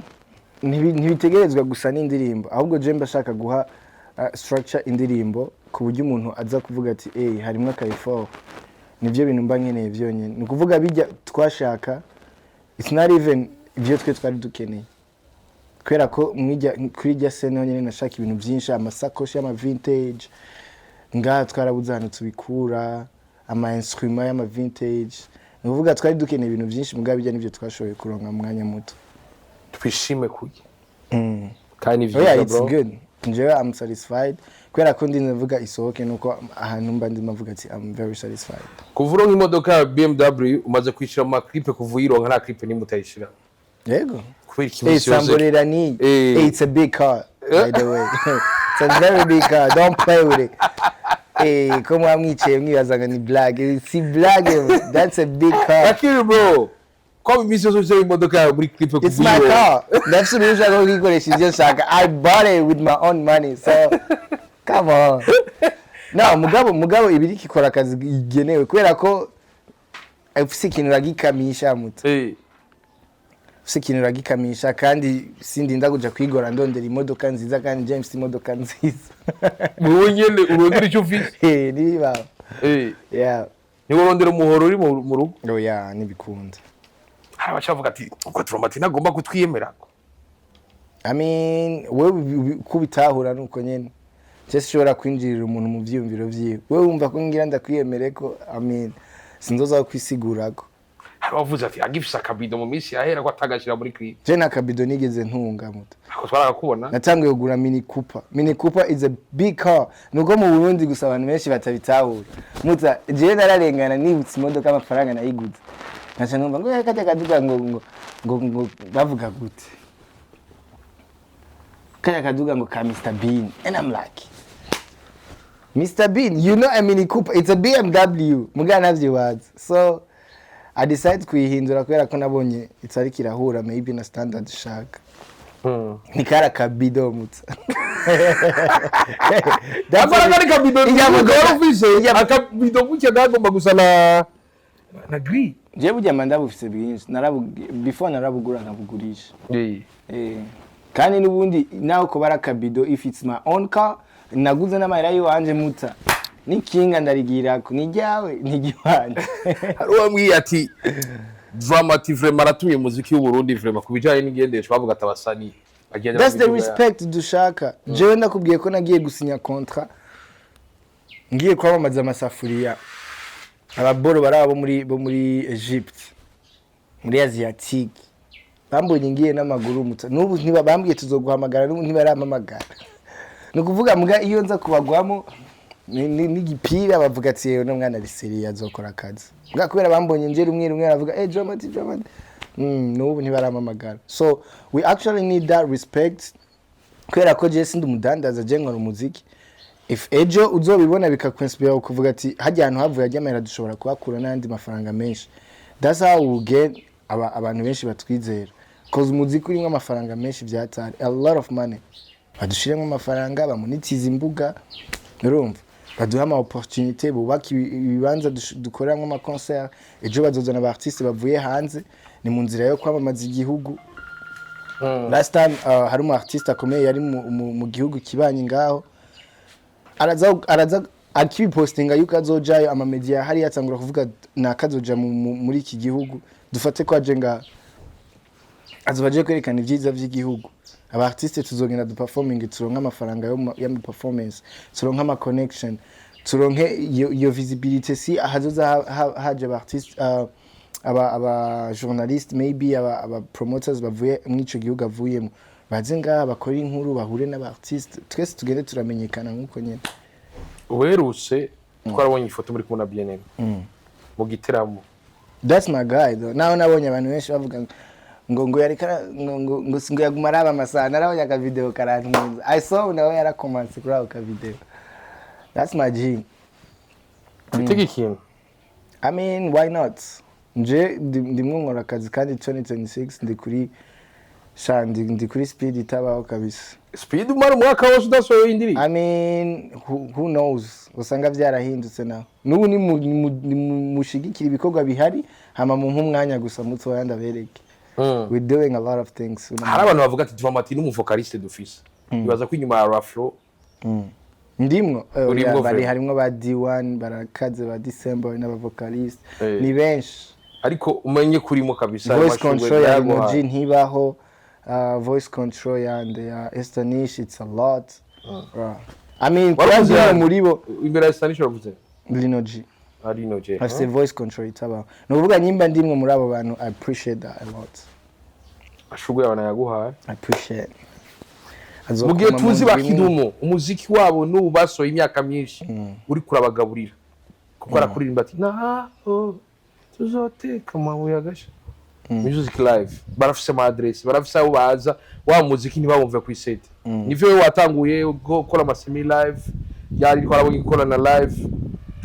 ntibitegerezwa gusa n'indirimbo, ahubwo je mba shaka guha structure indirimbo ku buryo umuntu aza kuvuga ati: "Eh, harimo aka effort." Nivyo bintu mba nkeneye vyonyene. Ni ukuvuga bijya twashaka, it's not even ibyo twe twari dukeneye, kubera ko mwijya kuri irya scène honyine nashaka ibintu byinshi, amasakoshi y'ama vintage, ngaha twarabuze ahantu tubikura, ama instrument y'ama vintage. Ni ukuvuga twari dukeneye ibintu byinshi, mugabo bijya nibyo twashoboye kuronka mu mwanya muto. Twishime kurya kandi ni Oh yeah, vyiza, it's bro. good. Njyewe I'm satisfied kubera ko ndi ndavuga isohoke, nuko ahantu mba ndimo mvuga ati I'm very satisfied. Kuva uronka imodoka ya BMW, umaze kwishyura mu ma clip, kuva uyironka nta clip nimwe utayishira. Yego. Kubera iki? Hey, Iminsi yose Samborera ni. Eh. Hey, it's a big car, by the way. It's a very big car. Don't play with it. Hey, ko mwamwicaye mwibaza ngo ni blague. Si blague, that's a big car. Lakini bro, ko iminsi yose ushyira imodoka yawe muri clip It's kuva my uyironka? car. Ndafise uruhushya rwo kuyikoresha ivyo nshaka. I bought it with my own money. So, come on. No, mugabo ibiri ikora akazi igenewe, kubera ko ufise ikintu uragikamisha, muto. Ufise ikintu uragikamisha, kandi sindinda kuja kwigora ndondera imodoka nziza kandi James imodoka nziza. Wowe nyene urondera icyo ufise. Eh, niba. Yeah. Niba urondera umuhoro uri mu rugo. Oh yeah, nibikunda. Hari abacavuga ati ubwo Drama-T ntagomba kutwiyemera. I mean, wewe kubitahura nuko nyene. Je sinshobora kwinjirira umuntu mu vyiyumviro vyiwe. Wewe wumva ko ngira ndakwiyemere ko, I mean, sinzoza kwisigurako. Hari abavuze ati agifise akabido mu minsi yahera ko atagashyira muri clip. Je nta kabido nigeze ntunga, muto. Ako twarakakubona. Natanguye kugura Mini Cooper. Mini Cooper is a big car. Nuko mu Burundi gusa abantu benshi batabitahura. Muta, jewe nararengana nibutse imodoka amafaranga nayiguze. Nkaca numva ngo "Eh, kajya kaduga ngo bavuga gute? Kajya kaduga ngo ka Mr Bean." And I'm like, "Mr Bean, you know a Mini Cooper, it's a BMW." Mugana navyibaza. So I decided kuyihindura kubera ko nabonye itariko irahura maybe na standard shaka. Ni kari akabido, mutsa. Akora kari kabido. Ijya wari ufise akabido gutya kagomba gusa na gris. Jewe burya mba ndabufise bwinshi. Before narabugura nkabugurisha. Eh. Kandi n'ubundi nawe ko bari akabido, if it's my own car naguze n'amahera yiwanje, muta, n'ikinga ndarigirako, ni ryawe, ni iry'iwanje. Hari uwambwiye ati Drama-T vraiment aratumye umuziki w'Uburundi vraiment ku bijanye n'ingendeshwa, bavuga ati abasani bagenda That's the mu miduga yabo. respect dushaka. Jewe ndakubwiye ko nagiye gusinya contrat, ngiye kwamamaza amasafuriya, ababoro bari abo bo muri Egypt, muri Asiatique, bambonye ngiye n'amaguru, muta. N'ubu ntiba bambwiye tuzoguhamagara, n'ubu ntibarampamagara. Ni ukuvuga mbwa iyo nza kubagwamo n'igipira bavuga ati: "Yewe, no mwana ari sérieux, azokora akazi." Mbwa kubera bambonye nje rumwe rumwe baravuga: "Eh, Drama-T, Drama-T." N'ubu ntibarampamagara. So we actually need that respect, kubera ko je sindi umudandaza, je nkora umuziki. If ejo uzobibona bikakwinspira ukuvuga ati hajya ahantu havuye ajya amahera, dushobora kuhakura n'ayandi mafaranga menshi, that's how we get abantu benshi batwizera, 'cause umuziki urimo amafaranga menshi byatari, a lot of money. Badushiremo amafaranga, bamonetize imbuga, urumva, baduha ama opportunité, bubaka ibibanza dukoreramo ama concert. Ejo bazozana aba artiste bavuye hanze, ni mu nzira yo kwamamaza igihugu. Last time hari umu artiste akomeye yari mu gihugu kibanyi ngaho, araza akibipostinga yuko azojayo, ama media hariya atangura kuvuga nakazoja muri iki gihugu. Dufate ko aje ngaha, azoba aje kwerekana ibyiza by'igihugu. Aba artiste tuzogenda duperforming, turonke amafaranga y'ama performance, turonke ama connection, turonke iyo visibility. Si ahazoza haje aba artiste, aba journaliste, maybe aba promoters bavuye muri ico gihugu avuyemo, baze ngaha bakore inkuru, bahure n'aba artiste, twese tugende turamenyekana nk'uko nyene. Uherutse twarabonye ifoto muri kumwe na BNN mu giteramo. That's my guy though. Naho nabonye abantu benshi bavuga ngo yareka ngo yaguma araba amasaha. Narabonye aka video karantwenza. I saw nawe yarakomanse kuri ako ka video. That's my G. Twitege ikintu. I mean, why not? Nje ndimwo nkora akazi, kandi 2026 ndi kuri Sha, ndi kuri speed itabaho kabisa. Speed umara umwaka wose udasohoye indirimbo. I mean, who knows, usanga vyarahindutse naho n'ubu. Ni mushigikira ibikorwa bihari, hama mu nk'umwanya gusa mutoya ndabereke. We're doing a lot of things. Hari abantu bavuga ati Drama-T n'umu vocaliste dufise, bibaza ko inyuma ya Raflo Ndimwo. Urimwo Oya, bari vraiment. harimwo ba D1 barakaze, ba December n'aba vocaliste ni benshi. Ariko umenye kurimo kabisa. Voice amashurwe control ya yaguhaye. Lino G ntibaho. Voice control yande ya Estanish, it's a lot. I mean, Waravuze kuba yande? muri bo. Imbere ya Stanish uravuze? Lino G. Ari no J. Afise voice control itabaho. Ni ukuvuga nyimba ndimwe muri abo bantu, I appreciate that a lot. Ashurwe yawe nayaguhaye. I appreciate. Mu gihe Azokuma tuzi mu ba ndwi. Kidumu, umuziki wabo n'ubu basohoye imyaka myinshi uri kurabagaburira, kuko arakuririmba ati naho tuzoteka amabuye agasha music live, barafise ama adresse, barafise aho baza, wa muziki ntibawumve ku isete. Nivyo wewe watanguye gukora ama semi live, yari ariko arabonye gukora na live.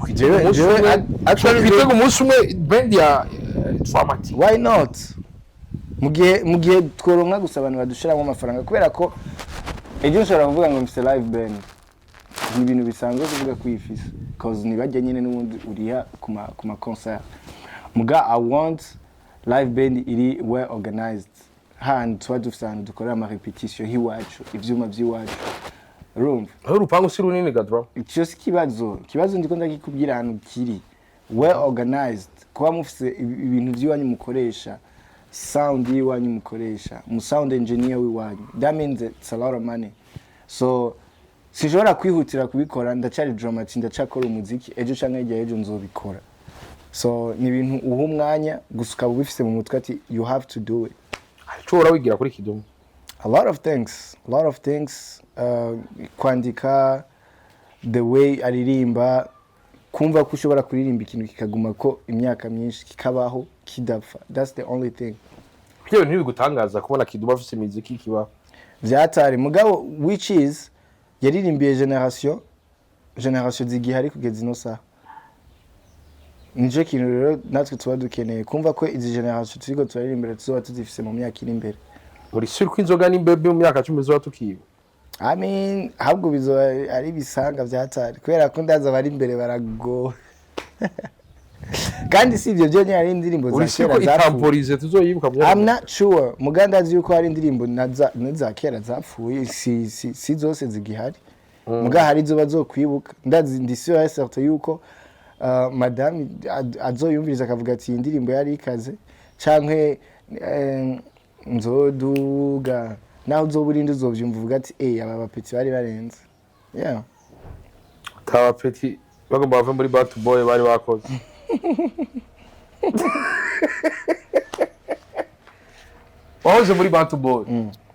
Twitege umunsi umwe, actually twitege umunsi umwe band ya Drama-T? Why not? Mu gihe tworonka gusa abantu badushiramo amafaranga, kubera ko ejo nshobora kuvuga ngo mfise live band, ni ibintu bisanzwe kuvuga ko uyifise, cause nibajya nyine n'ubundi uriha ku ma concert. Muga I want live band iri well organized, handi tuba dufise ahantu dukorera ama répétition h'iwacu, ivyuma vy'iwacu, urumva? Aho urupangu si runini gadra. Icyo si ikibazo. Ikibazo ndiko ndakikubwira ahantu kiri well organized, kuba mufise ibintu by'iwanyu mukoresha, sound y'iwanyu mukoresha, mu sound engineer w'iwanyu, that means it's a lot of money. So sinshobora kwihutira kubikora, ndacyari Drama-T, ndacyakora umuziki. Ejo canke hirya y'ejo nzobikora. So ni ibintu uha umwanya gusa, ukaba ubifise mu mutwe ati you have to do it. Ico wigira kuri Kidumu? A lot of things, a lot of things. Kwandika, the way aririmba, kumva ko ushobora kuririmba ikintu kikaguma ko imyaka myinshi, kikabaho kidapfa. That's the only thing. Ibyo bintu ntibigutangaza kubona Kidumu afise imiziki kibaho? Vyatari mugabo, which is yaririmbiye generation zigihari kugeza ino saha. Nico kintu rero natwe tuba dukeneye kumva ko izi generation turiko turaririmbira tuzoba tuzifise mu myaka iri imbere. Muri sûr ko inzoga n'imbebe mu myaka 10 zoba tukiba? I mean, ahubwo bizoba ari ibisanga vyatari, kubera ko ndaza bari imbere baragowe. Kandi si ivyo byonyine, hari indirimbo za Uri sûr kera ko zapfuye. itamporize tuzoyibuka mu myaka? I'm not sure, muga ndazi yuko hari indirimbo na za kera zapfuye, si zose zigihari, muga hari izo bazokwibuka. Ndazi, ndi sûr et certain yuko madame azoyumviriza akavuga ati iyi ndirimbo yari ikaze, canke nzoduga naho uzoba urinde uzovyumva uvuga ati eh, aba ba petits bari barenze, yeah. Aba petits bagomba bave muri Bad Boy bari bakoze. Wahoze muri Bantu Boy,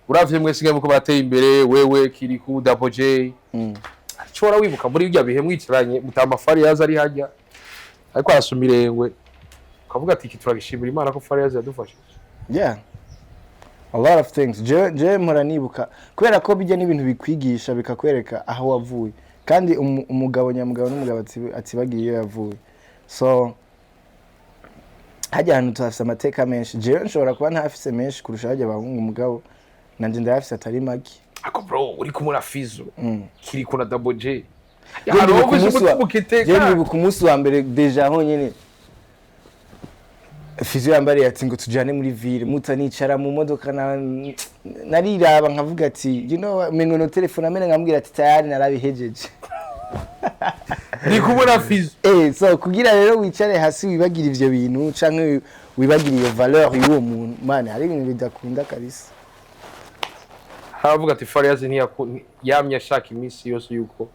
uravye mwese muko bateye imbere, wewe, Kiriku, Double J, ushobora wibuka muri ibyo bihe mwicaranye mutamba Fariyazi ari hajya ariko arasoma irengwe, ukavuga ati iki turabishimira Imana ko Fariyazi yadufashije? Yeah, a lot of things. Je mpora nibuka, kubera ko bijya n'ibintu bikwigisha, bikakwereka aho wavuye. Kandi umugabo nyamugabo n'umugabo atibagiye iyo yavuye. So hajya ahantu tuhafise amateka menshi. Jewe nshobora kuba ntafise menshi kurusha hajya abahungu, umugabo nanje ndayafise atari make. Ako bro, uri kumwe na Fizo, Kiriku na Double J. Je Hari ndibuka uwo umunsi umutima ukiteka. Je ndibuka umunsi wa mbere déjà honyene Fizo yambariye ati ngo tujane muri ville, mutanicara mu modoka nariraba nkavuga ati you know what, mengo no telefone amene nkamubwira ati tayari narabihejeje. Ndi kumwe na Fizo. So kugira rero wicare hasi wibagira ivyo bintu canke wibagira iyo valeur y'uwo muntu, man, hari ibintu bidakunda kabisa. Haravuga ati Fariyazi yamye ashaka iminsi yose yuko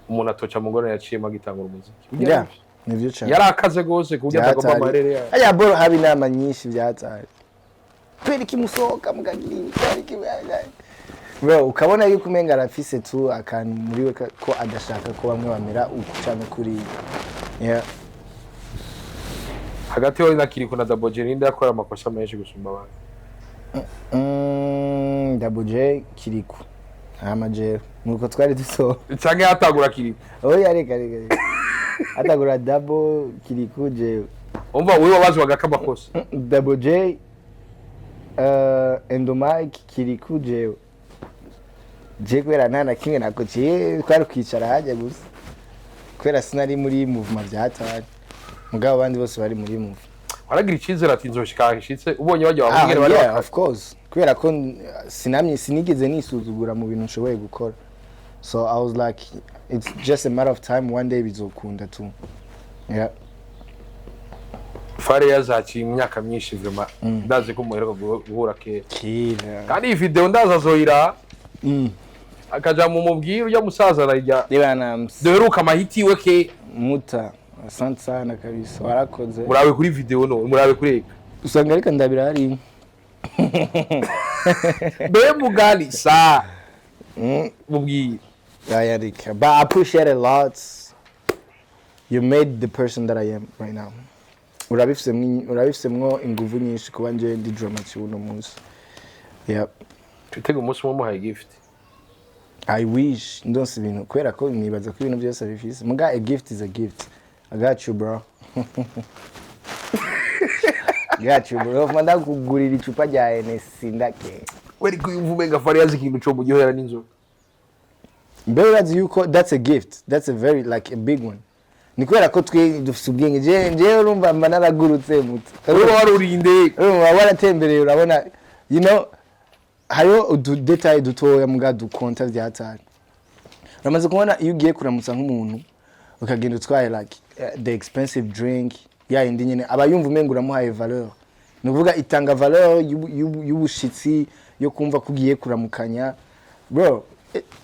umuntu atoca mu ngorane yaciyemo agitangura umuziki. Yeah, nivyo cane. Yari akaze gose ku buryo atagomba amarere yayo. Aya boro haba inama nyinshi vyatari kubera iki musohoka mukagira ibi, kubera iki bro, ukabona yuko umenga arafise tu akantu muri we ko adashaka ko bamwe bamera uku canke kuriya, yeah. Hagati yawe na Kiriku na Double J, ninde yakora amakosa menshi gusumba abandi? Double J, Kiriku, hama jewe nuko twari dusohoka. Canke yatangura Kiriku? Oya, reka reka reka, atagura Double, Kiriku, jewe. Umva, wewe wabazwaga ko amakosa Double J. Endomike Kiriku, jewe je kubera nta na kimwe nakociye, twari kwicara hajya gusa kubera sinari muri movement vyatari, mugabo abandi bose bari muri movement. Waragira icizere ati nzoshika hishitse, ubonye bajya bamubwira bari Yeah, of course, kubera ko sinamye, sinigeze nisuzugura mu bintu nshoboye gukora, so I was like, it's just a matter of time, one day bizokunda tu, yeah. Fare yazaciye imyaka myinshi vraiment, ndazi ko muheruka guhura kera. Kera. Kandi iyi video ndaza azoyira akaja mu mubwira ujya musaza ararya. Reba na Duheruka amahiti iwe ke. Muta, asante sana kabisa, warakoze. Murabe kuri video, no murabe kuri eka. Usanga ariko ndabira hari. Be mugali sa mubwire. Yayarika, but I appreciate a lot. You made the person that I am right now. Urabifisemwo inguvu nyinshi kuba nje ndi Drama-T uno munsi, yep. Twitege umunsi umwe muhaye gift. I wish ndonse ibintu, kubera ko nibaza ko ibintu byose bifise, muga a gift is a gift. I got you, bro, got you, bro. Ufuma ndakugurira icupa rya Hennessy ndake. Wari kuyumva umenga Fare yazi ikintu co muryohera n'inzoga. Mbere urazi yuko that's a gift, that's a very, like, a big one. Ni kubera ko twe dufise ubwenge. Je urumva mba naragurutse muto. Uba warurinde. Urumva waratembereye, urabona, hariho udu détails dutoya muga dukonta vyatari. Uramaze kubona iyo ugiye kuramutsa nk'umuntu, ukagenda utwaye like the expensive drink ya yindi nyene, aba yumva umenga uramuhaye valeur. Ni ukuvuga itanga valeur y'ubushitsi, yo kumva ko ugiye kuramukanya. Bro,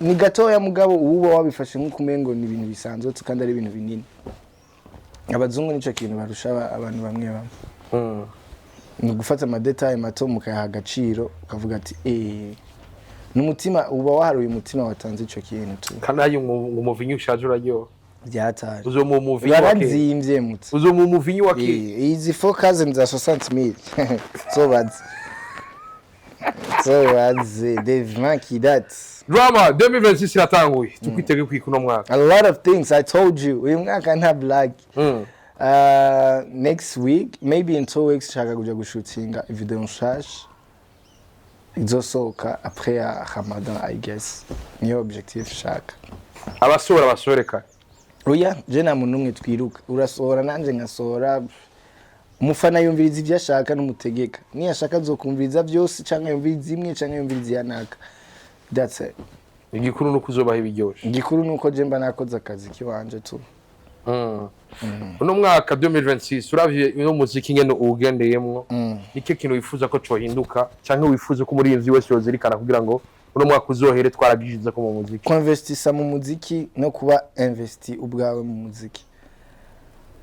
ni gatoya, mugabo uba wabifashe nk'uko umengo ni ibintu bisanzwe kandi ari ibintu binini. Abazungu nico kintu barusha abantu bamwe bamwe, ni ugufata ama détails mato mukayaha agaciro, ukavuga ati n'umutima uba waharuye, umutima watanze ico kintu tu. Kandi hari umuvinyu ushaje uraryoha. Byatari. Uzomuha umuvinyu wa kera. Barazimvye mutse. Uzomuha umuvinyu wa kera. Izi four cousins za 60,000 zobaze, zobaze des vins qui datent. Drama 2026 iratanguye, tukwitege kwika uno mwaka. A lot of things, I told you, uyu mwaka nta blague. Next week, maybe in 2 weeks, nshaka kuja gushutinga video nshasha izosohoka après ya Ramadan, I guess. Niyo objectif nshaka. Abasohora basohore kare. Oya, je nta muntu n'umwe twiruka. Urasohora nanje nkasohora. Umufana yumviriza ibyo ashaka n'umutegeka. Niyashaka azokumviriza byose, canke yumviriza imwe, canke yumviriza iyanaka. That's it. Igikuru ni uko uzobaha ibiryoshe. Igikuru ni uko je mba nakoze akazi kiwanje tu. Uno mwaka 2026, uravye uno muziki ngene uwugendeyemwo, nicyo kintu wifuza ko cohinduka, canke wifuza ko umuririmbyi wese yozirikana kugira ngo uno mwaka uzohere twaragishize ko mu muziki? Kuinvestisa mu muziki no kuba investi ubwawe mu muziki,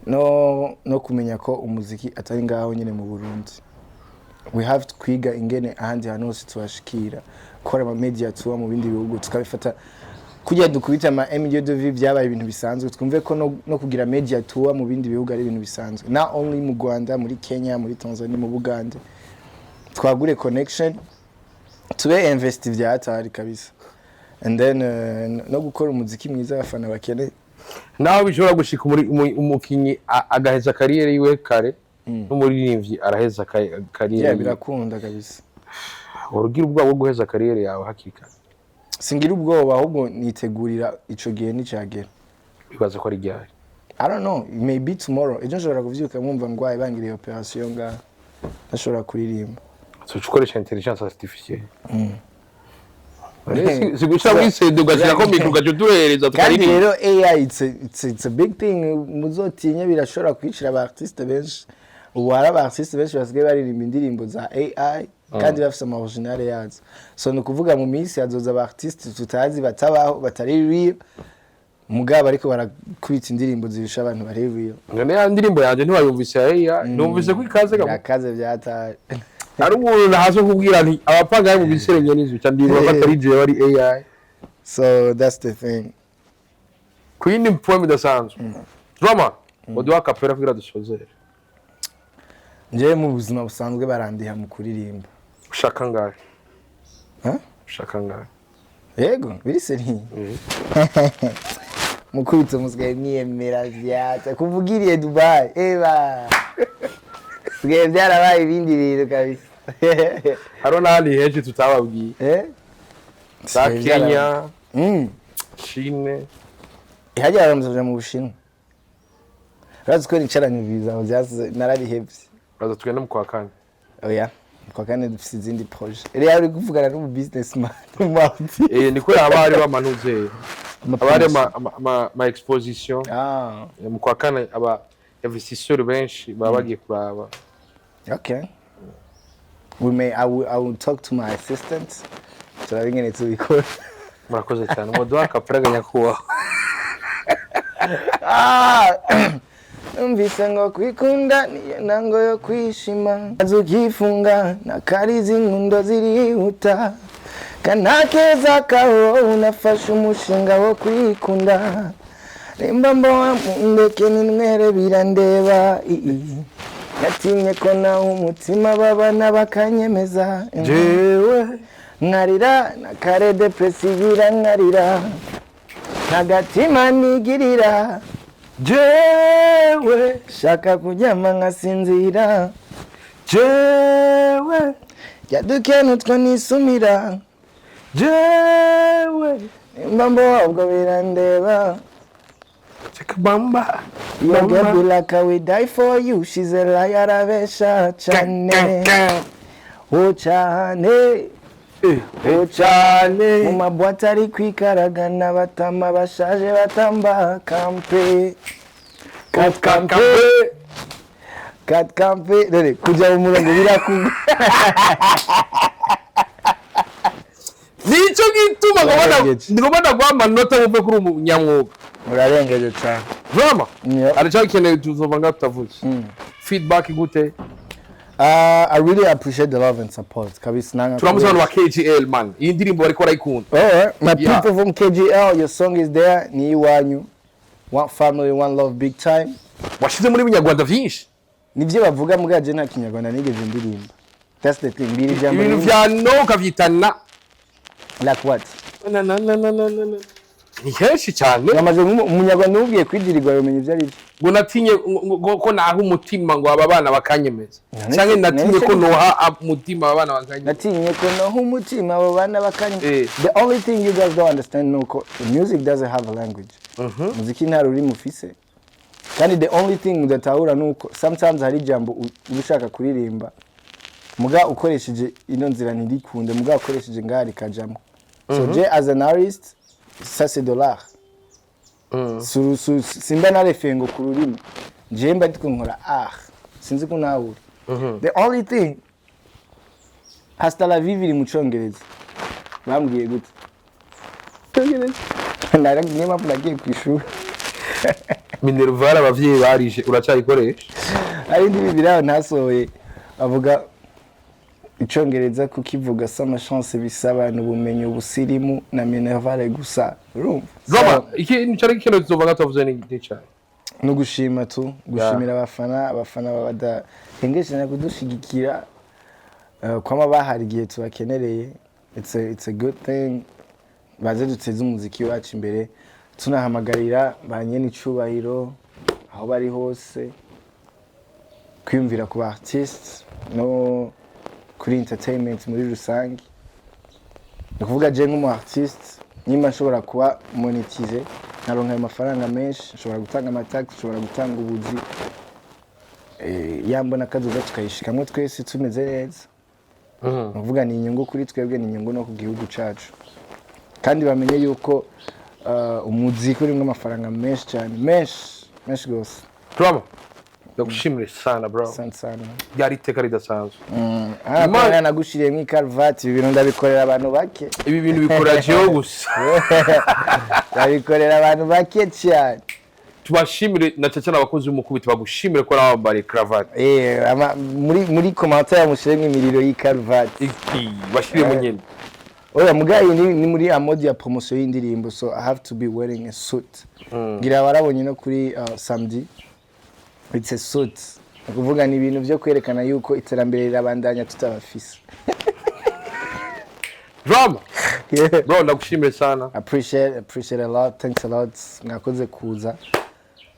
no kumenya ko umuziki atari ngaho nyine mu Burundi. We have to kwiga ingene ahandi hantu hose tubashikira, gukora ama media tour mu bindi bihugu, tukabifata kugira dukubita ama million de vues byabaye ibintu bisanzwe. Twumve ko no kugira media tour mu bindi bihugu ari ibintu bisanzwe, not only mu Rwanda, muri Kenya, muri Tanzania, mu Bugande. Twagure connection, tube investi vya hatari kabisa, and then no gukora umuziki mwiza abafana bakeneye. Naho bishobora gushika umukinyi agaheza carrière yiwe kare, n'umuririmbyi araheza carrière Yeah, yiwe. Birakunda kabisa. Urugira ubwoba bwo guheza carrière yawe hakiri kare? Singira ubwoba, ahubwo nitegurira ico gihe nicagera. Bibaza ko ari ryari? I don't know, maybe tomorrow. Ejo nshobora kuvyuka nkumva ngwaye, bangiriye operation ngaha, ntashobora kuririmba. Uzoca ukoresha intelligence artificielle. Si gushira muri CD ugashyirako micro, ugaca uduhereza Kandi tukaririmba. rero AI, it's a big thing muzotinye, birashobora kwicira aba artiste benshi. Ubu hari aba artiste benshi basigaye baririmba indirimbo za AI kandi bafise ama original yazo. So ni ukuvuga mu minsi hazoza aba artiste tutazi, batabaho, batari real, mugabo ariko barakubita indirimbo zirusha abantu bari real. None ya ndirimbo yanjye ntiwayumvise ya AI? Numvise ko ikaze gamo. Birakaze byataye. Hari umuntu nahaze kubwira nti abapangayi mu biserenye n'inzu ca ndibuka ko atari jewe, ari AI. So that's the thing. Ku yindi poem idasanzwe, Drama, waduha acapella kugira dusozere. Njyewe mu buzima busanzwe barandiha mu kuririmba. Ushaka ngahe? Huh? Ushaka ngahe? Yego, biri sérieux. Mukubitse musigaye mwiyemera vyata kuvugiriye Dubai, eba sigaye byarabaye ibindi bintu kabisa. Hariho n'ahandi henshi tutababwiye. Eh? Za Kenya, Chine. Hajya baramutse mu Bushinwa. Urazi ko nicaranye visa aho byasize narabihevye. Uraza tugende mu kwa kane. Oya, kwa kane dufise izindi projet. Rero uri kuvugana n'umu businessman Martin. Eh, ni kubera haba hariho amanuze, haba hariho ama exposition. Ah. Mu kwa kane aba investisseurs benshi baba bagiye kuraba. Okay. We may I will talk to my assistant. Turabe ingene tubikora. Murakoze cyane, muduha akapuraga, nyakubahwa. Ah! Numvise ngo kwikunda niyo ntango yo kwishima, ukifunga nakarizi inkundo zirihuta kanakeza kaho unafashe umushinga wo kwikunda nimba mboha mundeke ninywere birandeba ii natinye ko naho umutima babana bakanyemeza. Jewe nkarira na kare depression birankarira ntagatima nigirira. Jewe shaka kuryama nkasinzira. Jewe jya nutwo nisumira. Jewe nimba mboha ubwo birandeba. Chakabamba. Your girl be like I will die for you. She's a liar, arabesha cane, oh cane, oh cane. Mu mabwate ari kwikaragana batama bashaje batamba kampe kat kampe kat kampe. Dore kujya mu murongo birakugwa. Nicyo gituma Urarengeje. Ngomba ndaguha amanota wumve kuri umunyamwuga. Urarengeje cyane. Vraiment. Yeah. Aracyakeneye tuzova ngaho tutavuze feedback gute? I really appreciate the love and support. Kabisa nanga. Turamutse abantu ba KGL, man, iyi ndirimbo bariko barayikunda. Alright, my people from KGL, your song is there. Ni iwanyu. One family, one love, big time. Washize muri binyarwanda vyinshi. Nivyo bavuga muga je nta Kinyarwanda nigeze ndirimba. That's the thing. Mbiri ijambo ibintu rimwe. vya no ukavyita na. Like what? Na na na na na na na. Ni henshi cyane. Yamaze umunyarwanda umubwiye kwidirirwa yomenya ivyo ari byo. Ngo natinye ngo ko naha umutima ngo aba bana bakanyemeza, canke natinye ko noha umutima aba bana bakanyemeza. Natinye ko noha umutima abo bana bakanye. Eh. The only thing you guys don't understand nuko music doesn't have a language. Muziki nta rurimi ufise. Kandi the only thing udatahura nuko sometimes hari ijambo uba ushaka kuririmba muga ukoresheje ino nzira ntirikunde, muga ukoresheje ngaha rikajamo. So je as an artist, ça c'est de l'art. Simba narefeye ngo ku rurimi, jewe mba ndiko nkora art, sinzi ko nawe. The only thing, hasta la viva iri mu Congereza, bambwiye gute? Niyo mpamvu nagiye ku ishuri. Minerval abavyeyi barije uracyayikoresha? Hari indi bibiri ntasohoye avuga Icongereza, kukivuga si amachance, bisaba ubumenyi, ubusirimu na minerval gusa, urumva? Roma iki nicari ikintu tuzovuga tutavuze ni cyane. No gushima tu, gushimira abafana badahengeshanya kudushigikira, kwama bahari igihe tubakenereye. It's a good thing. Baze duteze umuziki wacu imbere, tunahamagarira ba nyene icubahiro aho bari hose kwiyumvira ku ba artistes no kuri entertainment muri rusange. Ni ukuvuga je nk'umu artiste, nimba nshobora kuba monetize nkaronka ayo mafaranga menshi, nshobora gutanga amatax, nshobora gutanga ubuzi. Yambona kazoza tukayishikamwo twese tumeze neza. Ni ukuvuga ni inyungu kuri twebwe, ni inyungu no ku gihugu cacu. Kandi bamenye yuko umuziki urimwo amafaranga menshi cyane, menshi menshi gose. Roma, ndagushimire sana, bro. Asante sana. Ryari iteka ridasanzwe. Ah, nagushiriyemo ikaruvati. Ibi bintu ndabikorera abantu bake. Ibi bintu bikora jewe gusa. Ndabikorera abantu bake cyane. Tubashimire na cyane abakozi b'umukubiti bagushimire ko nawe wambariye cravate. Eh, muri commentaire mushiremo imiriro y'ikaruvati. Bashiremo nyine. Oya, mugayi ni muri amode ya promotion y'indirimbo, so I have to be wearing a suit. Ngira warabonye no kuri samedi, it's a suit. Ni ukuvuga ni ibintu byo kwerekana yuko iterambere rirabandanya tutabafise. Drama. Yeah. Bro, ndagushimire sana. Appreciate a lot. Thanks a lot, mwakoze kuza.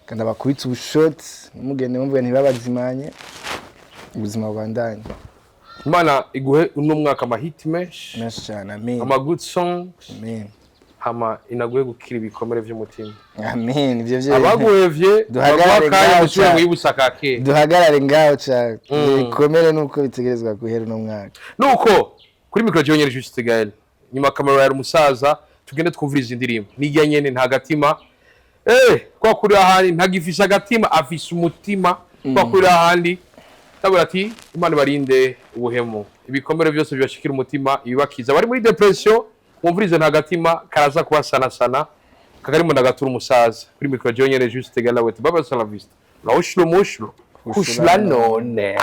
Kandi abakubita ubushoti mugende muvuga ntibabazimanye, ubuzima bubandanye. Imana iguhe uno mwaka amahiti menshi, Menshi cyane, amen. ama good songs. Amen. Hama inaguhe gukira ibikomere vy'umutima. Amen, ivyo vyo. Abaguhevye Duhagarare baguha akanya ngaho musubire cane. mwibutsa kera. Duhagarare ngaho cyane, ibikomere nuko bitegerezwa guhera uno mwaka. Nuko kuri micro jewe nyene Juste Gaël, nyuma kamera yari umusaza. Tugende twumviriza indirimbo nijya nyene nta gatima kwa kuri ahandi ntagifise agatima, afise umutima kwa kuri ahandi. Tabura ati Imana ibarinde ubuhemu, ibikomere byose bibashikira umutima ibibakiza. Bari muri dépression, mwumvirize nta gatima, karaza kubasanasana kakarimo ndagatura umusaza. Kuri micro jewe nyene Juste Gaël, wet baba salavista la ushlo mushlo kushla none.